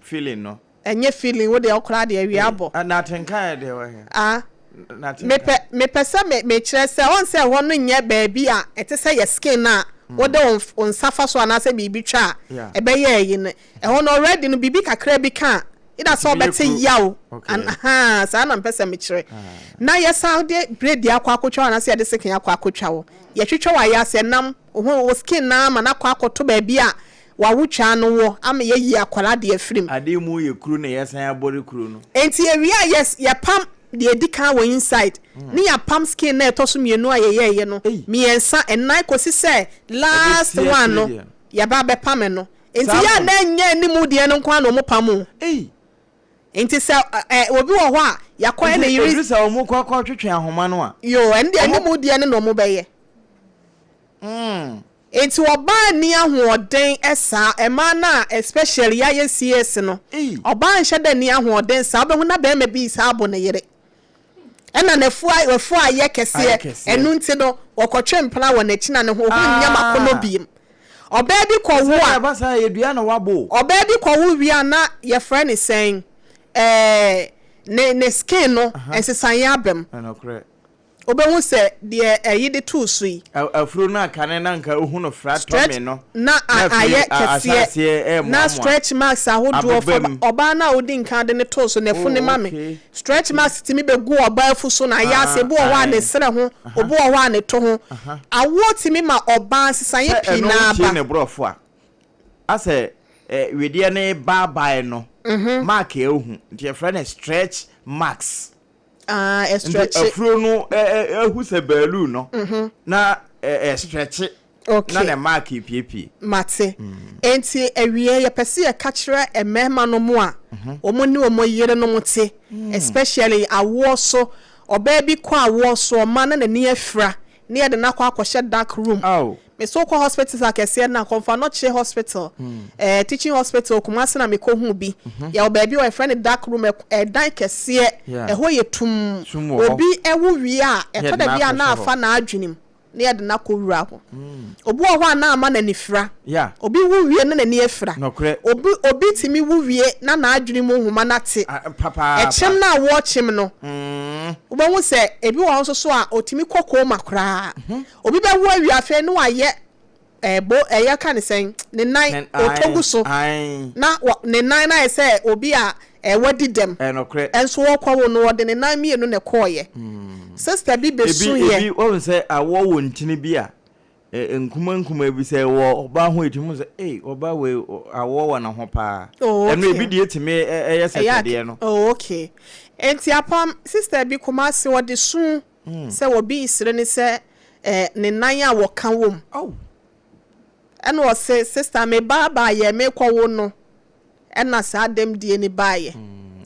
Feeling no. Ɛnyɛ feeling wo deɛ ɔkoraa deɛ awia abɔ. Na atenka yɛ deɛ wɔ he? Ah. Mepɛ mepɛ sɛ me mekyerɛ sɛ ɔn sɛ ɛhɔ no nyɛ baabi a ɛte sɛ yɛ skin a wode wo nsa fa so anaasɛ biribi twa a ɛbɛyɛ ɛyi no. Ɛhɔ no already no biribi kakra bi ka a either sɛ ɔbɛte yaw ahaa saa na mepɛ sɛ mekyerɛ. Na yɛsan de blade akɔ akɔtwa wo anaasɛ yɛde sekan akɔ akɔtwa wo. Yɛtwitwa wo ayaase ɛnam wo ho wo skin no ara ma no akɔ akɔto baabi a w'awotwaa no wɔ ama yɛayi akwadaa de afiri mu. Ade mu yɛ kuru na yɛsan abɔre kuru no. Enti yɛwie a yɛs yɛpam. deɛ ɛdi kan wɔ inside, ne yɛapam skin no a ɛtɔ so mmienu a yɛyɛeɛ no, mmiɛnsa, nnan kɔsi sɛ last one no yɛba abɛpam no. Nti yɛ a na ɛnyɛ anim deɛ no nko ara na wɔpam o. Nti sɛ ɛ obi wɔ hɔ a yɛakɔ ɛna yere. Nti ɛduru sɛ wɔn kɔ kɔ twetwe ahoma no a. Yoo, ɛno deɛ anim deɛ no na wɔbɛyɛ. Nti ɔbaa nni ahoɔden saa, mmaa no a especially yɛayɛ CS no, ɔbaa nhyɛ da nni ahoɔden saa, wobɛhu na barima bi saa abo ne yere. Ɛna n'afu afu ayɛ kɛseɛ, ɛno nti no wɔkɔtwe mpena wɔ n'akyi na ne ho ho nyɛ makɔnɔ biem. Ɔbaa bi kɔwo a, ɔbaa bi kɔwo wie a na yɛfrɛ no sɛn, ɛɛ ne ne skin no nsesaeɛ aba mu. Wobɛhu sɛ deɛ ɛyi de too so yi. Afuro no a kane na anka wohu no fra Stretch tɔme no, na na afei ayɛ a ahyɛ kɛseɛ aseɛ na remoamoa, stretch marks ahodoɔ fa abeba mu. ɔbaa no a wodi nkan de no too so no afu no Oh, ma me. okay. Stretch marks tumi bɛgu ɔbaa afu so na ayɛ ase, Ah, ebi wɔ hɔ a ne ae. serɛ ho, Aha, obi wɔ hɔ a ne to ho. aha. Awoɔ tumi ma ɔbaa nsesaeɛ Sɛ pii ɛno no ara wotie ba. ne borɔfo a, asɛ eh, wedeɛ no rebaabae no, mark a ɛhu, nti yɛfrɛ no stretch marks. Ah, Nti ɛstretche. afuro no ahu sɛ baaluu no na ɛstretche na Okay. ne mark repiepie. Mate. Enti awiei yɛpɛ sɛ yɛka kyerɛ mmarima nom a wɔn ne wɔn yerenom te, especially awoɔ so, ɔbaa bi kɔ awoɔ so ɔma na n'ani afira na yɛde no akɔ akɔhyɛ dark room. Ao. Me so wokɔ hospitals akɛseɛ no a, Komfo-Anokye hospital, eh, teaching hospital, Kumasi na mekɔhuu bi. Yɛwɔ baabi wɔ yɛfrɛ no dark room, ɛdan kɛseɛ, ɛhɔ yɛ tumm. Sum wɔ hɔ. Obi wo wie a, Na ɛtɔ yɛde da no bi a na akɔhyɛ afa hɔ. n'adwenem na yɛde no akɔwura hɔ. Obi wɔ hɔ a na ama no anifira. Yeah. Obi wu wie na n'ani afira. Nokorɛ. Obi, obi tumi wu wie na n'adwene mu nhoma no ate. Ah, papaapa. Ɛkyem no a wɔrekyem no, wobɛhu sɛ ebi wɔ hɔ nso so a, ɔtumi kɔ coma koraa. Obi bɛwo awie afei na wayɛ eh, bo, eh, yɛka ne sɛn, ne nan, ɔtɔ gu so, na wa, ne nan no ayɛ sɛ obi a eh, wadi dɛm. Ɛnokorɛ. Ɛnso wɔrekɔwo no, wɔde ne nan mmienu na ɛkɔeɛ. Sister bi Ebi, bɛsuiɛ. ebi, wahu sɛ awɔ wɔ ntini bi a, Nkumaa nkumaa bi sɛ ɛwɔ ɔbaa ho a ɛtumi hu sɛ ei ɔbaa wei awoɔ wɔ ne ho paa. Oh, Ɛno okay. ebi deɛ tumi ɛyɛ sɛ Ɛyɛ twɛdeɛ no. Oh, okay. Enti apam sister bi Kumasi ɔde su sɛ obi resere no sɛ eh, ne nan a wɔka wom. Oh. Ɛna ɔse sister me ba baayɛ mekɔ wo no ɛna saa dɛm die no baayɛ.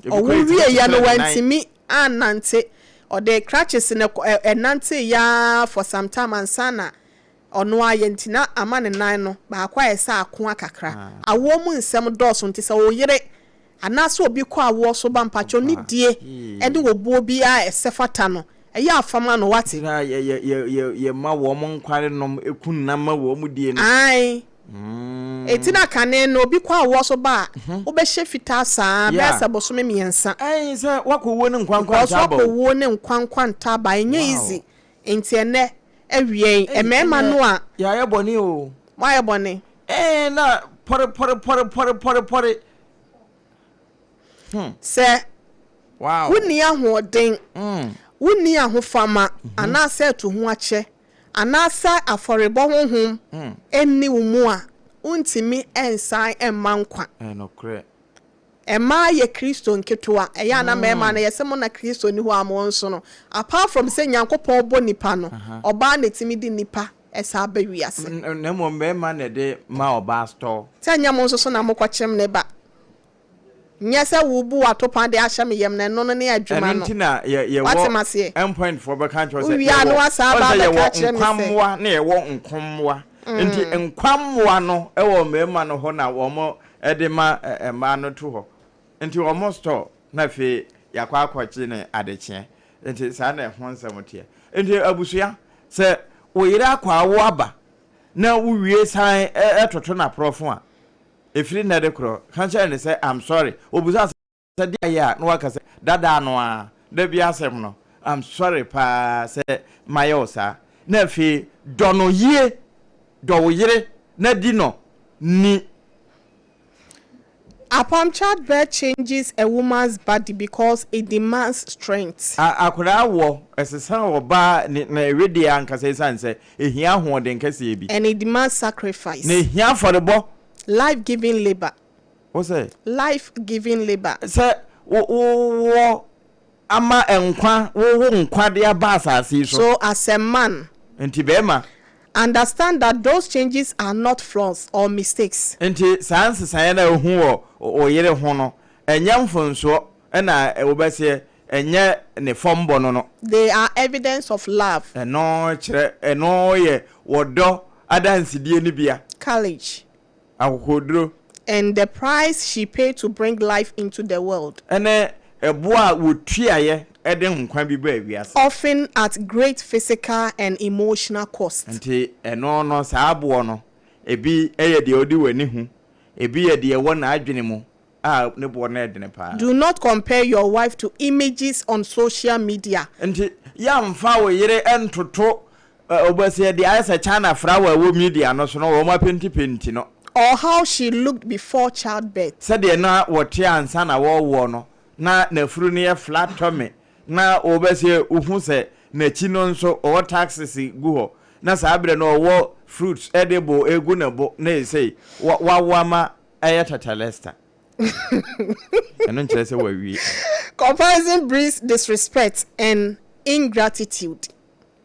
Ebi Ɔwo koraa ɛtumi wieɛ no kyekyere ne nan. wantumi annante. Ɔde crutches no ɛnantee yaa for some time ansa na ɔno ara yɛ nti na ama ne nan no baako ayɛ sɛ akoa kakra. Awoɔ mu nsɛm dɔɔso nti sɛ wo yere anaasɛ obi kɔ awoɔ so ba mpakyɛw ne die ne obuo biara a ɛsɛ fata no ɛyɛ a fa ma no wate. Nti na yɛ yɛ yɛ yɛ yɛma wɔn nkware nom ku nnam ma wɔn die no. Ae. Enti na kane no obi kɔ awoɔ so ba a, wobɛhyɛ fitaa saa bɛyɛ sɛ bosome mmiɛnsa. Ae sɛ woakɔ wuo ne nkwa nkwa Because nta aba woakɔ o. wuo ne nkwa nkwa nta aba, ɛnyɛ easy. Enti ɛnnɛ awia yi, Ei, mmarima ɛneɛ no a. Yɛayɛ bɔne o. Moayɛ bɔne. Ee, na pɔre pɔre pɔre pɔre pɔre pɔre. Hmm. Sɛ Wow. wonni ahoɔden, wonni ahofama, anaasɛ atuhoakyɛ, anaasɛ afɔrebɔ honhom nni wo mu a, wontumi nsan mma nkwa. Ɛyɛ nokorɛ. Mmaa yɛ Kristo nketewa, ɛyɛ a na mmarima no yɛse mo na Kristo nni hɔ a mo nso no, apart from sɛ Nyankopɔn bɔ nipa no, ɔbaa na ɛtumi de nipa san ba wiase. Na mmom mmarima na ɛde ma ɔbaa store. Sɛ ɛnyɛ mo nso so na mokɔkyem ne ba. Nyɛ sɛ worebu w'atopa de ahyɛ me yam na ɛno no ne adwuma Ɛno no. nti na yɛ yɛwɔ Woate m'aseɛ? Endpoint foɔ bɛka akyerɛ wo sɛ Wowie a na yɛwɔ woasan aba ɔn sɛ abɛka yɛwɔ akyerɛ me nkwa sɛ. mmoa na yɛwɔ nko mmoa. Nti nkwa mmoa no wɔ mmarima no hɔ na wɔn de ma mmaa no to hɔ. Nti wɔn store na afei yɛakɔ akɔgye ne adekyeɛ. Nti saa na ɛho nsɛm teɛ. Nti abusua sɛ wo yere akɔ awo aba na wowie san toto no aporɔfo a, Ɛfiri nnɛ de korɔ, ka kyerɛ no sɛ, I'm sorry. Ɔbisa sɛ, Deɛ ayɛ a? Na waka sɛ, Dada no ara, da biara asɛm no, I'm sorry paa sɛ mayɛ wo saa. Na afei, dɔ no yie, dɔ wo yere na di no ni. Apam childbirth changes a woman's body because it demands strength. A Akwadaa wɔ, ɛsesa ɔbaa ne ne wedeɛ ankasa ɛsiane sɛ ɛhia ahoɔden kɛseɛ bi. And it demands sacrifice. Na ɛhia afɔrebɔ. Life giving labour. Wo sɛ? Life giving labour. Sɛ wo wowɔ. Ama nkwa, wowo nkwa de aba asase yi so. So as a man. Nti bɛrima. Understand that those changes are not flaws or mistakes. Nti saa nsesaeɛ no a wohu wɔ wo yere ho no, ɛnyɛ mfonsoɔ na wobɛseɛ, ɛnyɛ ne fɔmbɔ no no. They are evidence of love. Ɛno kyerɛ, ɛno yɛ wɔdɔ adansedie no bia. Courage. Akokoɔduro. And the price she paid to bring life into the world. Ɛne ɛboɔ a wɔtuaeɛ de nkwa bi baa wiase. Often at great physical and emotional cost. Nti ɛno no, saa boɔ no, ebi yɛ deɛ wode w'ani hu, ebi yɛ deɛ ɛwɔ n'adwene mu a ne boɔ no yɛ dene paa. Do not compare your wife to images on social media. Nti yɛmfa wo yere ntoto wobɛsɛ deɛ ayɛ sɛ China flower a ɛwɔ media no so no, wɔn apentipenti no. Or how she looked before childbirth. Sɛdeɛ na wɔte ansa na wɔrewoɔ no, na n'afuru no yɛ flat tummy, na wobɛsɛ wohu sɛ n'akyi no nso ɔwɔ taxes gu hɔ, na saa berɛ no ɔwɔ fruits de bo egu ne bo, na ɛsei wawo ama ɛyɛ tetelesta. Ɛno nkyerɛ sɛ wawie. Comparison breeds disrespect and ingratitude.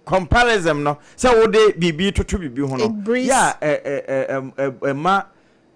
Comparison no, sɛ wode biribi toto biribi ho no, It breeds. yɛ a ɛ ɛ ɛ ɛma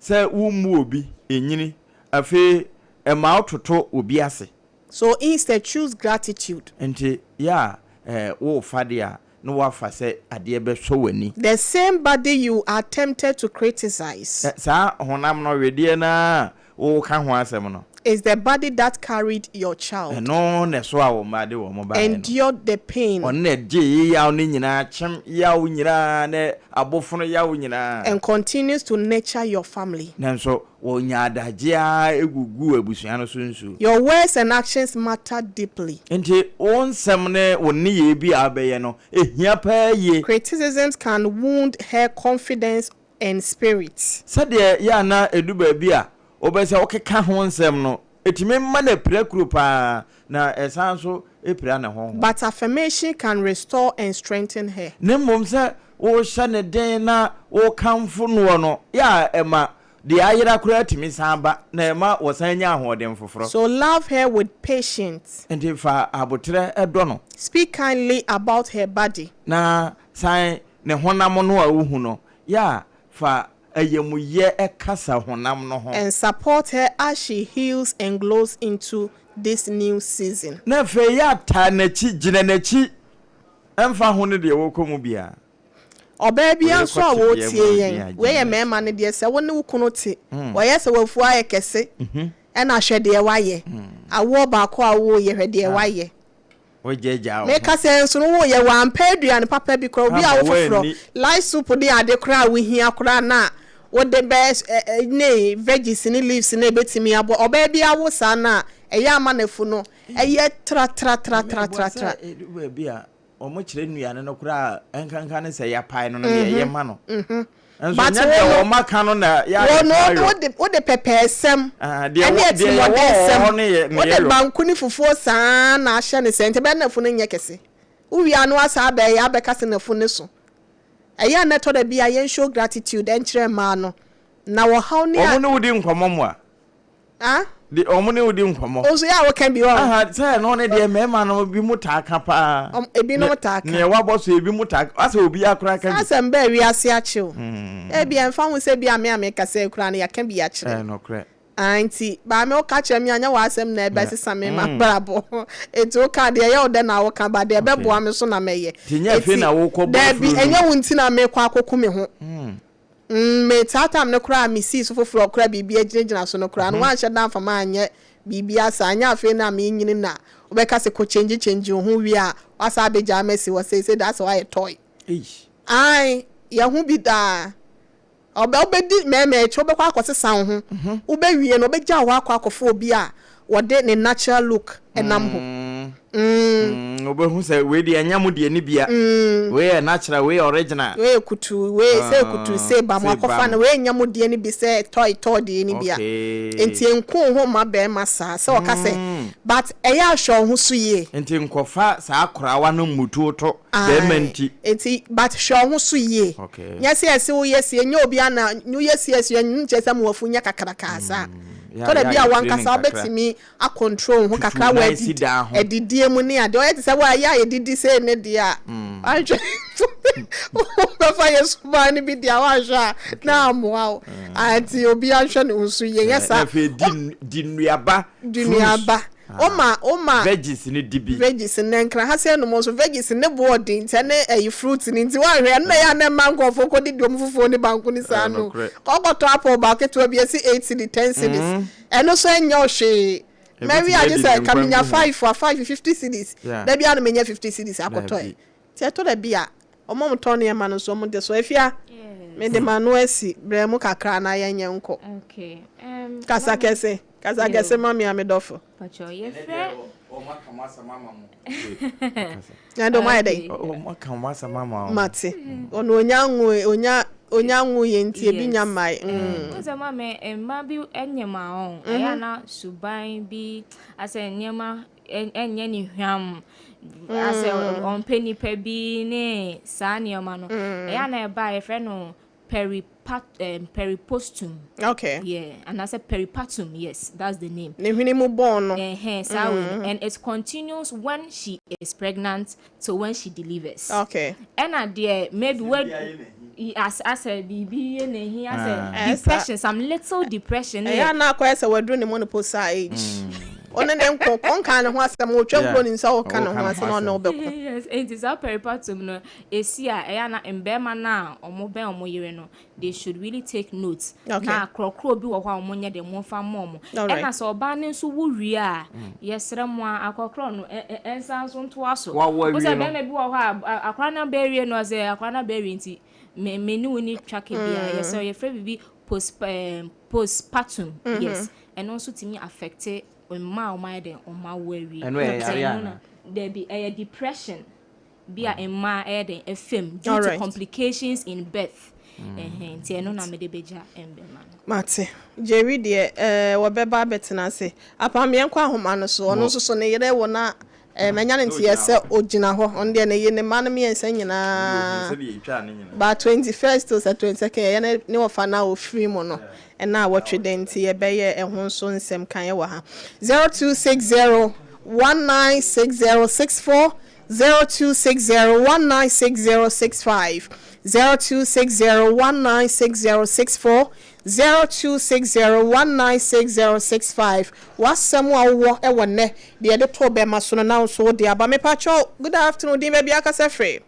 sɛ wommu obi, ɛnyini. Afei ɛma wototo obi ase. So instead choose gratitude. Nti yɛ a ɛ worefa deɛ a, na woafa sɛ adeɛ bɛsɔ w'ani. The same body you are tempted to criticize. Ɛ saa honam no, wedeɛ no ara a woreka ho asɛm no. Is the body that carried your child. Ɛno na ɛsoaa wo mma de wɔn baeɛ no. Endured the pain. Ɔno na ɛgyee yaw no nyinaa, kyem yaw nyinaa ne abofono yaw nyinaa. And continues to nurture your family. Nanso wɔnyaa adagyeɛ ara guguu abusua no so nsuo. Your words and actions matter deeply. Enti wo nsɛm ne wo nneyɛɛ bi a wobɛyɛ no, ɛhia paa yie. Criticisms can wound her confidence and spirit. Sɛdeɛ yɛ a na ɛdu baabi a wobɛ sɛ wokeka ho nsɛm no, ɛtumi ma no pira kuro paa, na ɛsan nso pira ne honhom. But affirmation can restore and strengthen her. Na mmom sɛ wohyɛ no den na wokamfo noɔ no, yɛ a ɛma deɛ ayera koraa tumi san ba, na ɛma wɔsan nya ahoɔden foforɔ. So love her with patience. Enti fa aboterɛ dɔ no. Speak kindly about her body. Na san ne honam no a wohu no, yɛ a fa ayamuyɛ kasa honam no ho. And support her as she heals and glows into this new season. Na afei yɛ a taa n'akyi, gyina n'akyi, ɛmfa ho ne deɛ wɔrekɔ mu biara. Ɔbaa biara nso a ɔretie yɛn, wei yɛ mmarima no deɛ, sɛ wo ne wo kunu te, ɔyɛ sɛ w'afuo ayɛ kɛse, ɛna hwɛ deɛ wayɛ, awoɔ baako a woyɛ, hwɛ deɛ wayɛ. Meka sɛ nso no woyɛ, wampɛ aduane papa bi koraa, obi a wo foforɔ, light soup ne ade koraa a wohia koraa na wode bɛ ne veggies ne leaves na ɛbɛtumi aboa. Ɔbaa bi awo saa no a, ɛyɛ ama n'afu no ɛyɛ tratratratratratra. Wɔkyerɛ nnuane no koraa a, ɛnkanka ne sɛ yɛapae no no deɛ ɛyɛ ma no. Nso But ɛnyɛ wo deɛ no, wɔn aka no na yɛ a wo yɛtaa no yɔ. wode pɛpɛɛsɛm Ah, deɛ ɛne wɔ deɛ yɛwɔ wɔ atirimuɔdensɛm, hɔ no yɛ na wode yɛyɔ. banku ne fufuo saa na ahyɛ no sɛ nti ɛbɛyɛ na n'afunu nyɛ kɛse. Wowie a na wasan abɛyɛ abɛka sɛ n'afunu no so. Ɛyɛ a na ɛtɔ da bi a yɛn show gratitude ɛnkyerɛ mmaa no na ɔhaw ne a. Wɔn ne wo di nkɔmmɔ moa? Ah? De wɔn ne wo di nkɔmmɔ. Wo nso yɛ a woka bi wɔ. Aha, sɛ ɛno ne deɛ mmarima no bi mu taa ka paa. Ɔm, ebinom taa ka. Neɛ wabɔ so ebi mu taa ka, asɛ obiara koraa ka bi. Saa asɛm bɛɛ wiase akye o. Ebi ɛmfa ho sɛ bi a me a mekasa yi koraa no yɛaka bi akyerɛ. Ɛyɛ nokorɛ. Ah, nti maame woka kyerɛ me a nyɛ w'asɛm na ɛbɛsesa me m'abrabɔ. Nti woka deɛ ɛyɛ wo dɛ na woka but deɛ ɛbɛboa me so na mɛyɛ. Nti nyɛ afei na wokɔ bɔ Daabi, afuro no ɛnyɛ wo nti na mekɔ akɔku me ho. Me saa time no koraa a mesii so foforɔ koraa biribi agyinagyina so no koraa no woanhyɛ da amfa me anyɛ biribiara saa nyɛ afei na menyini na wobɛka sɛ kɔ change change wo ho wie a woasan abɛgyaa me asi hɔ seisei deɛ asɛ woayɛ toy. Ae yɛho bi daa ɔbɛ wobɛdi mɛɛmɛ akyi wobɛkɔ akɔsesa wo ho wobɛwie no ɔbɛgya wo hɔ akɔ akɔfa obi a wɔde ne natural look nam hɔ. Mm. Wobɛhu sɛ wei deɛ ɛnyɛ mo deɛ ne bia. Wei yɛ natural, wei yɛ original. Wei yɛ kutu, wei sɛ kutu sɛ ba mo akɔfa no, wei nyɛ mo deɛ ne bi sɛ toy toy deɛ ne bia. Nti nku wo ho mma bɛrima saa sɛ ɔka sɛ but ɛyɛ a hwɛ wo ho so yie. Nti nkɔfa saa korawa no mmutu to bɛrima nti. Nti but hwɛ wo ho so yie. Nyɛ sɛ yɛse woyɛ sie nyɛ obi ana woyɛ sie sie nkyerɛ sɛ mo afu nyɛ kakrakaa saa. Tɔ da bi a wankasa wobɛtumi acontrol ho kakra wɔ adidie mu ne adeɛ. Ɔyɛ te sɛ woayɛ a yɛdidi sei ne deɛ a, wanhwɛ wobɛfa yɛ suban no bi deɛ a wanhwɛ a na amoa wo. Nti obi anhwɛ ne ho so yie. Nyɛ saa. Afei di nnuaba. Di nnuaba. Woma woma veggies no di bi. Veggies no nkra ha sɛ nom nso veggies ne bo ɔden nti ɛne ɛyi fruit no nti wanhwɛ ɛno na ɛyɛ a na ɛma nkurɔfoɔ kɔ didi wɔn fufuo ne banku ne saa no. Kɔkɔtɔ apple baako ketewa bi ɛsi 8 cedi 10 cedis. Ɛno nso ɛnyɛ wo hwee. Mɛwe agye sɛ ka menya 5 a 5 50 cedis. Da bi a na menya 50 cedis akɔtɔ ɛ. Nti ɛtɔ da bi a wɔn a wɔtɔn nneɛma no nso wɔn de so afia mede m'ano asi brɛ mu kakra na yɛnyɛ nkɔ. Kasa kɛse kasa kɛse ma me a me dɔfo. Pacho, yɛfrɛ. Na dɔm ayɛ dɛ. Ɔmo aka ɔmo asɛm ama wo. Mate. Ɔno onya nwo onya onya nwo yɛ nti ebi nya mmae. Wosɛ ma me mma bi nyɛ ma wɔn. Ɛyɛ ana suban bi asɛ nneɛma ɛnyɛ ne hwam. Asɛ ɔmpɛ nipa bi ne saa nneɛma no. Ɛyɛ ana ɛba a yɛfrɛ no peripostum. Yeah, and I said peripartum. Yes, that's the name. Ne hwene mu bɔn no. So and it continues when she is pregnant to when she delivers. And at there maybe when as a baby as a depression, some little depression. Yeah, na akɔyɛ sɛ waduru ne menopause age. Ɔne ne nkɔ ɔnka ne ho asɛm, ɔtwa nkuro ne nsa ɔka ne ho asɛm, ɔne ɔbɛko. Yes, nti saa peripartum no esi a, ɛyɛ na mbɛrima no a ɔmo bɛn ɔmo yere no, they should really take notes. Na akorɔkorɔ bi wɔ hɔ a ɔmo nyɛ de mo nfa mɔ ɔmo. Ɛna sɛ ɔbaa no nso wo wie a, yɛsrɛ mo a, akɔkorɔ no ɛnsa nso ntoa so. Wawɔ wo sɛ awie no. Bɛrima bi wɔ hɔ a akɔrɔ no bɛwie no, ɔsɛ akɔrɔ no bɛwie nti me ne wo ni twa ke bia. Yɛsɛ yɛfrɛ bibi postpartum. Yes, ɛno nso tumi affect mmaa a ɔmo ayɛ dɛ ɔmo awo awie. Ɛno yɛ Sɛ yare ɛno ana? na dabi, ɛyɛ depression bi a mmaa ɛyɛ dɛn ɛfam due to complications in birth. Ɛhɛn, nti ɛno na mede bɛgya mbɛma no. Mate. Jerry deɛ, wɔbɛba abɛtena ase. Apam yɛnkɔ ahoma no so. Ɔno nso so ne yere wɔ na manya ne nteɛ sɛ ogyina hɔ. Ɔno deɛ ne yere ne mma no mmiɛnsa nyinaa. Sɛdeɛ yɛtwaa ne nyinaa. Ba 21st to sɛ 22nd yɛyɛ ne wɔfa no a ofiri mu no ɛna a wɔtwe den, nti yɛbɛyɛ ɛho nso nsɛm kan wɔ ha. 0260 196064, 0260 196065, 0260 196064, 0260 196065. Wasɛm a wowɔ ɛwɔ nnɛ deɛ yɛde to bɛma so no na wo nso wode aba. Mepakyɛw, good afternoon, din, baabi akasɛ firi?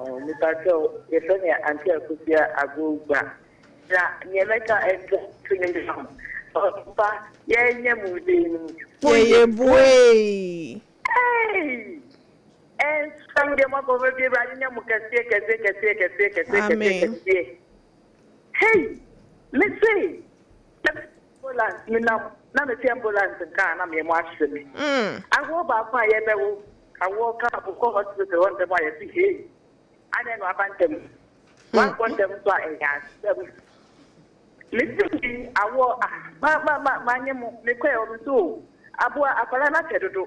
Mepakyɛw, yɛfrɛ me Auntie Akosua Agogba, na nea mɛka ɛto to ne ho ɔpa yɛnyɛ mu den no. Yɛyɛ buee. Ɛnsɛm deɛ moakɔfa bi, Awurade nyɛ mo kɛseɛ kɛseɛ kɛseɛ kɛseɛ kɛseɛ kɛseɛ. Amen. Kɛseɛ. Hei, mese ambulance menam na mete ambulance nka a na meɛ mo ahye me. Awoɔ baako a yɛbɛwo, awoɔ ka wokɔ hospital hɔ ntɛm a, yɛse hei, adɛn na waba ntɛm, wankɔ ntɛm so a, ɛyɛ asɛm. Mese bi awoɔ ah, ma ma ma manyɛ mo mekɔɛ, ɔmo so o, aboa akwadaa no akyɛ dodo.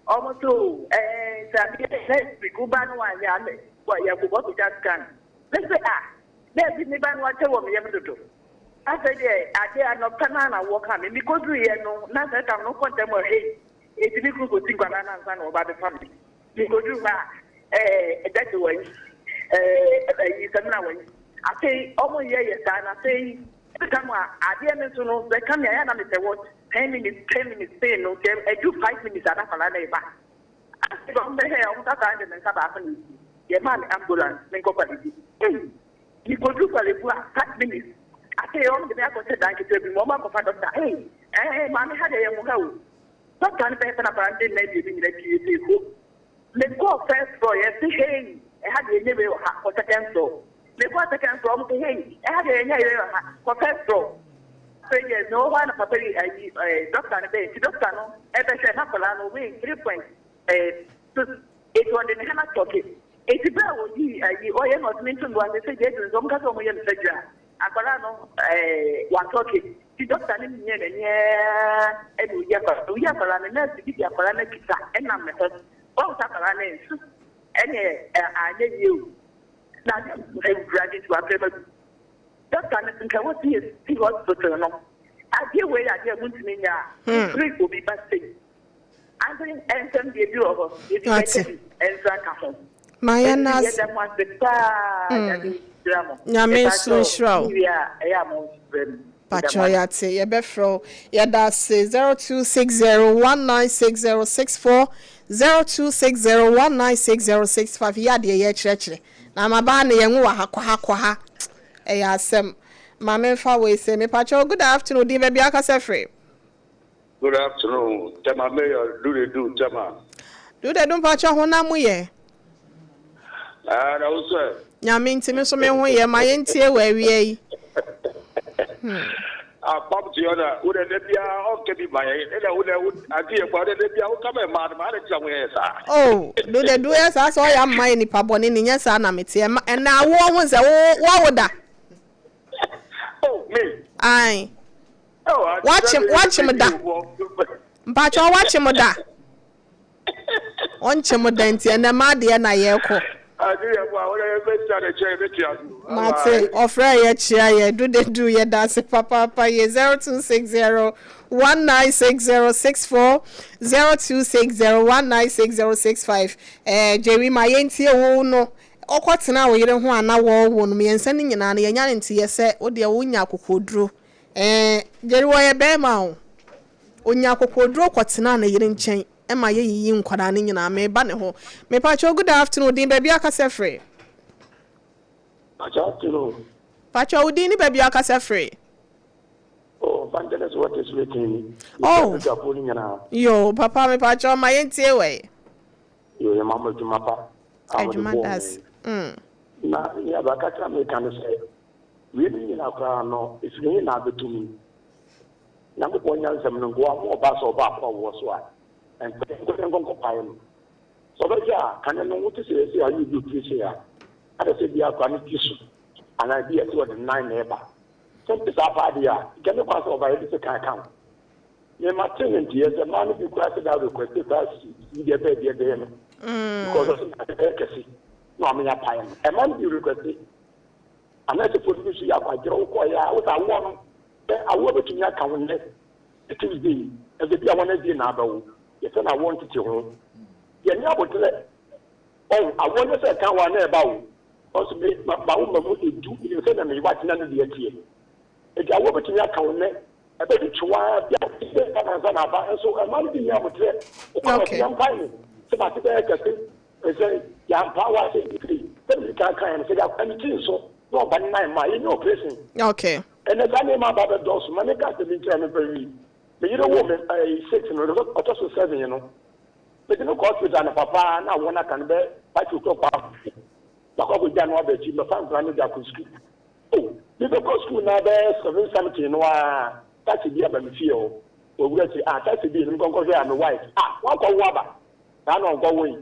Ɔmo so o, ɛɛ sɛ adeɛ next week woba no wanyɛ a, wɔ yɛkɔ kɔtwa scan. Mese ah, dɛbi, me ba no akyɛ wɔ me yam dodo. Afei deɛ adeɛ anɔpa no a na wɔka me mekɔduruyɛ no na sɛ tam no kɔ ntɛm a, hei, eti me kuru kɔsi nkwadaa no ansa na wɔba bɛfa me. Mekɔduru hɔ a, ɛɛ dɛte wɔ yi, ɛɛ ɛyi sɛmina wɔ yi. Afei ɔmo yɛ yɛ saa na afei tam a adeɛ no nso no bɛka me a, yɛ na mepɛ wɔ 10 minutes, 10 minutes pain no sɛ ɛdu 5 minutes a, na akwadaa no ɛba. Afei ɔmo bɛhwɛ, ɔmo kasa de me nsa baako na esi yɛ maa me ambulance me nkɔ Korle Bu. Ei, mekɔduru Korle Bu a, 5 minutes, afei ɔmo de me akɔhyɛ dan ketewa bi mu, ɔmo akɔfa doctor. Ei, ɛɛ maame, ha deɛ yɛ mo ha o. Doctor no bɛyɛ sɛ na akwadaa no de nna ebien nyinaa pie sɛ eko. Mekɔɔ first floor, yɛsi hei, ɛha deɛ enye wei wɔ ha, kɔ second floor. Mekɔɔ second floor, ɔmo sɛ hei, ɛha deɛ enye wei wɔ ha, kɔ first floor. Afei deɛ mewɔ hɔ a na papa yi ayi doctor no bɛyɛ, nti doctor no ɛbɛhwɛ na akwadaa no wei 3.6, eti ɔde ne ha na tɔke. Eti bɛɛ a oyi ayi ɔyɛ na ɔtumi ntum do ase sɛ deɛ edu nso ɔmo kasa ɔmo yɛ no surgery a, akwadaa no watɔke. Ti doctor no nyɛ n'ani ɛna oyi akwadaa no, nurse bi di akwadaa no akita ɛnam ne ho wɔn sɛ akwadaa no nsu ɛne ɛ anyɛ yie o, na Awurade nti wapɛ ma. Doctor no nka wɔsi yɛ si hospital no. Adeɛ wei yɛ adeɛ a muntumi nyɛ a. Mfiri obi ba sei. Ante nsɛm deɛ bi wɔ hɔ. Ebi bɛka bi nso aka ho. Ma yɛn Enti ase. yɛda mo ase paa. Nyame nhyira mo. Nyame nso Mepakyɛw, nhyira wo. mo wie a ɛyɛ a momfrɛ me. Meda mo Pakyɛw ase. yɛate, yɛbɛfrɛ wo. Yɛda ase. 0260196064, 0260196065. Yɛ adeɛ yɛkyerɛkyerɛ. Na mabaa ne yɛn wɔ ha kɔ ha kɔ ha. Ɛyɛ asɛm. Ma memfa wei sɛ mepakyɛw, good afternoon. Din, baabi akasa firi? Good afternoon, Tema Mayor Duredu Tema. Dudedu, mpakyɛw, honam mu yɛ? Ah, na wo sɛ. Nyame nti me nso me ho yɛ. Ma yɛntie wɔ awia yi. Apam ti ɔna wo de de bia ɔnkɛ bi ma yɛ ɛna wo de wo ade yɛ kwa wo de de bia wo kama ɛmaa no ma ade tira ho yɛ saa. Oh, Dudedu yɛ saa sɛ ɔyɛ ama yɛ nipa bɔne ne nyɛ saa na mete ɛma ɛna awoɔ ho sɛ wo wawo da. Oh, me. Ae. Oh, ade Wakyem sɛ wakyem da. Mpakyɛw, wakyem da. Ɔnkyem da nti ɛnɛ ma adeɛ na yɛrekɔ. Ade yɛ kwa wo de yɛ bɛ tia de kyɛ yɛ bɛ tia so. Mate, ɔfrɛ yɛ kyea yɛ Dudedu, yɛda ase papaapa yɛ. 0260196064, 0260196065. Jerry, ma yɛntie wo no ɔkɔtena wo yere ho a na wɔwɔ no mmiɛnsa no nyinaa no yɛnya ne nteyɛ sɛ wodeɛ wonya akokoduro. Jerry wɔyɛ bɛrima o, onya akokoduro kɔtena ne yere nkyɛn ɛma yɛyiyi nkwadaa no nyinaa. Meba ne ho. Mepakyɛw, good afternoon. Din, baabi akasa firi? Afternoon. Pakyɛw, wo din ne baabi akasa firi? Oh, Evangelist, what is written? Oh. Adwafoɔ no nyinaa. Yo, papa, mepakyɛw, ma yɛntie wɔ. Yo, yɛ ma mo adwuma pa. A mode adwuma bɔɔ das me. Na nea bɛka meka ne sɛ, wie no nyinaa koraa no, ɛfiri he na abɛtumi. Nyankopɔn nyansɛm no nko a ma ɔba sɛ ɔba akɔ awoɔ so a, ɛnkɔ nkɔpae no. Sɛ ɔbɛhwɛ a, kane no wote sɛ yɛsɛ ayɛ obi operation a, ada sɛ bi akora ne ti so, anaa bi yɛsɛ wɔde nan na ɛba. Sɛ nte saa paa deɛ a, nka ne kwan sɛ ɔba yɛde sɛ kan ka ho. Mema te ne nteɛ sɛ mmaa no bi koraa sɛ da request koraa si deɛ bɛɛ deɛ bɛyɛ no. Because ɔsɛ na ɛbɛyɛ kɛse na ɔmo yɛ apae no. Ɛma no bi request. Anɛsefo no bi nso yɛ akwadwerɛ wokɔɔyɛ a, wosɛ awoɔ no, sɛ awoɔ bɛtumi aka wo nnɛ Tuesday, ɛsɛ bi a Wednesday na abɛwo. Yɛsɛ na awoɔ ntete ho. Yɛne abotrɛ. Ɔn, awoɔ nyɛ sɛ ɛka wo a na ɛba wo. Ɔnso me ma ma wo ma mu edu, menim sɛ na me watena no deɛ teɛ. Enti awoɔ bɛtumi aka wo nnɛ, ɛbɛtwetwe wo ara bi a sɛ ɛka nansa na aba, nso ɛma no bi nyɛ abotrɛ. Wokɔ na yɛmpae no sɛ mate bɛyɛ kɛse, sɛ yɛampa wo ase firi sɛ mede kan kaeɛ no, sɛ yɛakora ne ti nso na ɔba ne nan ma yɛnyɛ operation. Ɛnɛ saa nneɛma aba bɛdɔɔso. Ma menka asɛm bi nkyerɛ me mfa nwie. Me yere woo me six no, ɔtɔ so seven no, mede no kɔ hospital anɔpa paa na awoɔ no aka no bɛ 5 o'clock paa. Makɔ akɔgya no aba akyi, mɛfa nkwadaa no de akɔ sukuu. Oh, mebɛkɔ sukuu na bɛyɛ seven something no a, taxi bi aba me fie hɔ. Owura ti ah, taxi bi no nkɔnkɔhwɛ a, me wife ah, wankɔ wo aba saa na ɔnkɔ wo yi.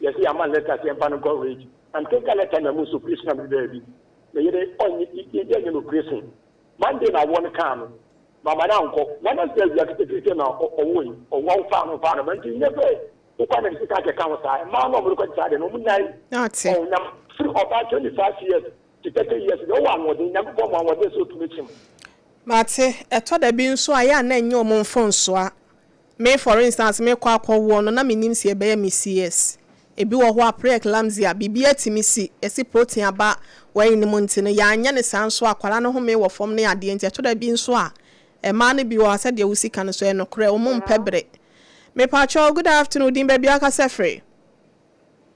Yɛsɛ yɛama no letter sɛ yɛmfa no nkɔ rate na mekenka letter na mu so operation na mede baabi me yere ɔnye yɛnyɛ no operation. Monday na awoɔ no kaa no, mama no ankɔ. Wednesday awia ketekete na ɔwo yi ɔwɔ faa no faa no ba. Nti nyɛ sɛ wokɔ na ne sika kɛka ho saa. Mmaa no a ɔmo de kɔgye saa deɛ no, ɔmo nyae. Ate. Ɔnyam firi ɔbaa 25 years to 30 years deɛ, ɔwɔ ahoɔden. Nyankopɔn mu ahoɔden sɛ ɔtumi kyem. Mate, ɛtɔ da bi nso a yɛ a na ɛnyɛ ɔmo mfonsoa. Me, for instance, mekɔ akɔwoɔ no na menim sɛ yɛbɛyɛ me CS. Ebi wɔ hɔ a pre-eclampsia biribi atumi si, yɛsi protein aba wɔyi ne mu nti no yɛanyɛ ne saa nso akwara no home wɔ fam ne adeɛ. Nti ɛtɔ da bi nso a mmaa no bi wɔ hɔ a sɛdeɛ wosi ka no so ɛyɛ nokorɛ, ɔmo mpɛ bere. Mepakyɛw, good afternoon. Din, baabi akasa firi?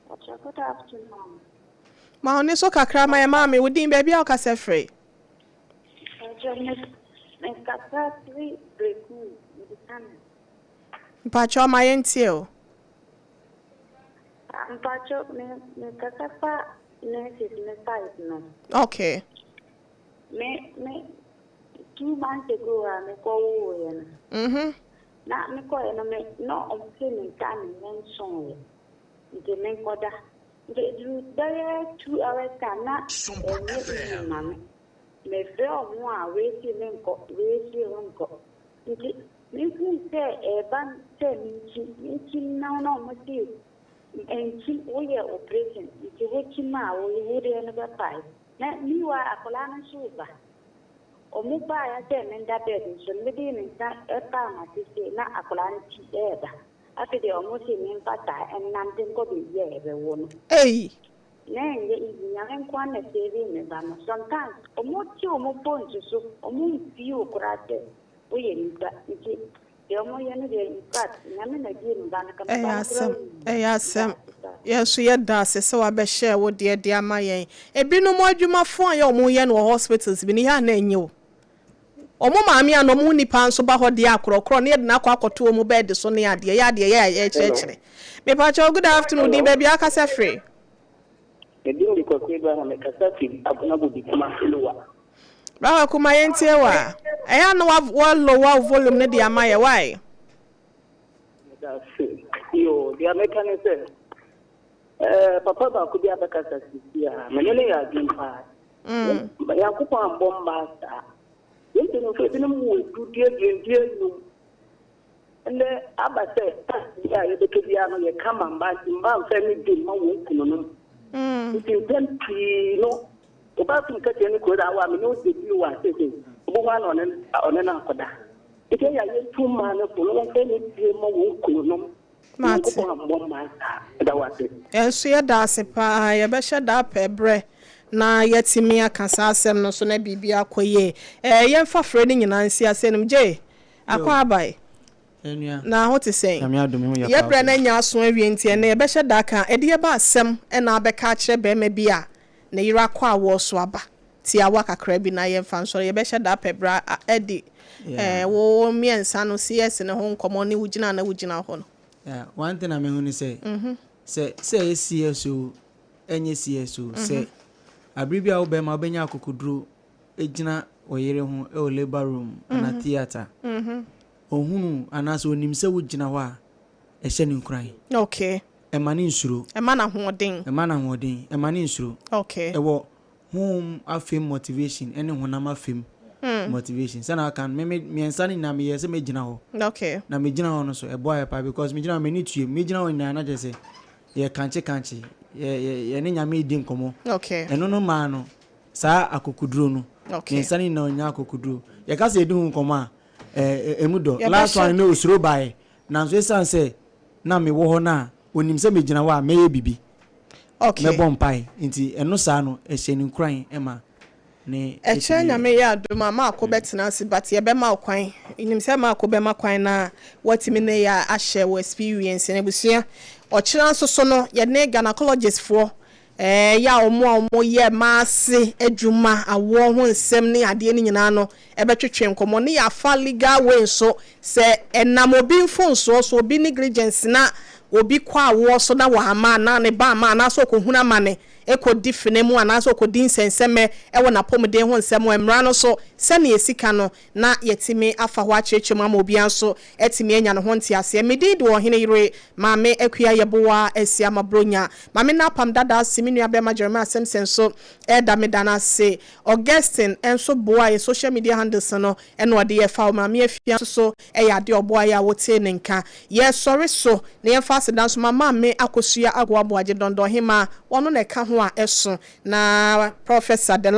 Good afternoon. Ma ɔne so kakra ma yɛ maame. Wo din, baabi a wokasa firi? Mekasa firi Brekum, Medikana. Mpakyɛw, ma yɛntie o. Mpakyɛw, mekasa fa nurses ne side no. Me 2 months ago a mekɔwooɛ no. Na mekɔɛ no, me na ɔmo sɛ me nka me nyɛ nsɔɔyɛ. Nti menkɔda. Nti eduru bɛyɛ 2 hours time na ɛnyɛ easy ma me. Mefrɛ ɔmo a, wei si menkɔ, wei si menkɔ. Nti mehu sɛ ɛɛba sɛ menkyi menkyi na ɔmo si nkyi woyɛ operation nti wokyim a wo deɛ no bɛpae. Na meanwhile akwadaa no nso ba. Ɔmo baeɛ sɛ menda bed so no, mede me nsa ɛfaa m'ase sei na akwadaa no ti ɛɛba. Afei deɛ ɔmo se memfa saa ɛnnante nkɔ baabi a yɛbɛwo no. Ei. Na ɛnyɛ easy. Nyame nko ara na save me ba no. Sometimes ɔmo te ɔmo phones so, ɔmo mfii wo koraa sɛ woyɛ nipa. Nti deɛ ɔmo yɛ no deɛ, in fact, Nyame na gye me ba no ka me Ɛyɛ ba no koraa asɛm. wu. Ɛyɛ asɛm. Yɛn nso yɛda ase sɛ wabɛhyɛ wo deɛ de ama yɛn. Ebinom adwumafo a yɛ ɔmo yɛ no wɔ hospitals bi ne yɛ a na ɛnyɛ o. Ɔmo maame a na ɔmo ho nipa nso ba hɔ deɛ akorɔkorɔ ne yɛde n'akɔ akɔto ɔmo bed so ne adeɛ yɛ adeɛ yɛ a yɛkyerɛkyerɛ. Mepakyɛw, good afternoon. Din, baabi akasa firi? Medin de Kwaku Abraham, mekasa fi Agonabo bi Kumasi Lower. Bra Kwaku, ma yɛntie wa. Ɛyɛ a na wa lower wo volume no de ama yɛ wae. Meda ase. Yo, deɛ meka ne sɛ, papa baako bi abɛkasa sisi a, mene ne yɛ adwene paa. Nyankopɔn ambɔ mmaa saa. Yɛn mpanimfoɔ ebinom wɔ 10, 20, 25. Ɛnɛ aba sɛ bi a yɛbɛka biara no, yɛka ma mmaa, nti mmaa mfa ne di mma wɔn kununom. Nti mpɛn pii no, ɔbaa tum kɛseɛ ne kuro da awa me ne wo de bi wɔ asese obohu ano ɔne no akɔda. Nti ɛyɛ a yɛntu mmaa no fo na wɔmfa ne die ma wɔn kununom. Mate. Nyankopɔn ambɔ mmaa saa. Ɛda wo ase. Ɛnso yɛda ase paa. Yɛbɛhyɛ da apɛ berɛ na yɛatumi aka saa asɛm no so na biribi akɔ yie. Yɛmfa frɛ no nyinaa nsi ase anim. Gye akɔ abae. Ɛnua. Na ho te sɛn? Nyame adom ho yɛ. Yɛbrɛ no anya aso awie, nti ɛnɛ yɛbɛhyɛ da ka ɛde yɛba asɛm ɛna abɛka akyerɛ bɛrima bi a ne yere akɔ awoɔ so aba tiawa kakra bi na yɛmfa nsɔre. Yɛbɛhyɛ da apɛ berɛ ɛde wo mmiɛnsa no CS ne ho nkɔmmɔ ne wogyina na wogyina hɔ no. Yeah, one thing a mehu ne sɛ sɛ ɛyɛ CS o, ɛnyɛ CS o, sɛ abere bi a wo bɛrima wobɛnya akokoduro gyina ɔyere ho ɛwɔ labour room anaa theatre, ohunu anaasɛ onim sɛ wogyina hɔ a, ɛhyɛ ne nkuran. Ɛma ne nsuro. Ɛma no ahoɔden. Ɛma no ahoɔden, ɛma ne nsuro. Ɛwɔ honhom afam motivation ɛne honam afam motivation. Sɛna aka no, meme mmiɛnsa no nyinaa meyɛ sɛ mɛgyina hɔ. Na megyina hɔ no so ɛboa yɛ paa because megyina hɔ, m'ani tue. Megyina hɔ nyinaa na kyerɛ sɛ yɛ kankye kankye, yɛ yɛ yɛne Nyame di nkɔmmɔ. Ɛno no maa no saa akokoduro no. Mmiɛnsa no nyinaa ɔnya akokoduro. Yɛka sɛ yɛdi ho nkɔmmɔ a, ɛmu dɔ. Last one no, osuro baeɛ, nanso ɛsiane sɛ na mewɔ hɔ no a, onim sɛ megyina hɔ a mɛyɛ bibi, mɛbɔ mpae, nti ɛno saa no ɛhyɛ ne nkuran ɛma ne Ɛkyerɛ ɛtumi. Nyame yɛ adom a, maako bɛtena ase, but yɛbɛma wo kwan. Nim sɛ maako bɛma kwan na watumi ne yɛ ahyɛ wɔ experience no. Abusua, ɔkyerɛ nso so no, yɛne gynecologist foɔ yɛ a ɔmo a ɔmo yɛ maase adwuma, awoɔ ho nsɛm ne adeɛ no nyinaa no ɛbɛtwetwe nkɔmmɔ ne yɛafa legal way nso sɛ ɛnam obi mfonsoɔ so, obi negligence na obi kɔ awoɔ so na wama anaa ne ba ama anaasɛ ɔkɔhunu ama ne ɛkɔdi fene mu anaasɛ ɔkɔdi nsɛnsɛmɛ ɛwɔ n'apɔmuden ho nsɛm, mmara no so sɛnea sika no na yɛtumi afa hɔ akyerɛkyerɛ mu ama obiara nso atumi anya ne ho nteaseɛ. Medin de Ɔhene Yere Maame Akua Yɛboa Asi Ama Bronya. Maame no apam dada ase. Me nua bɛrima Jeremiah Simpson so ɛda me da no ase. Augustine nso boa yɛ social media handles no ɛna ɔde yɛ fa. Maame Afia nso so ɛyɛ adeɛ ɔboa yɛ a wotee ne nka. Yɛsɔre so na yɛmfa aseda nso ma Maame Akosua Agoaboagye Dɔndɔnhema, ɔno na ɛka ho a ɛso na Professor Dela.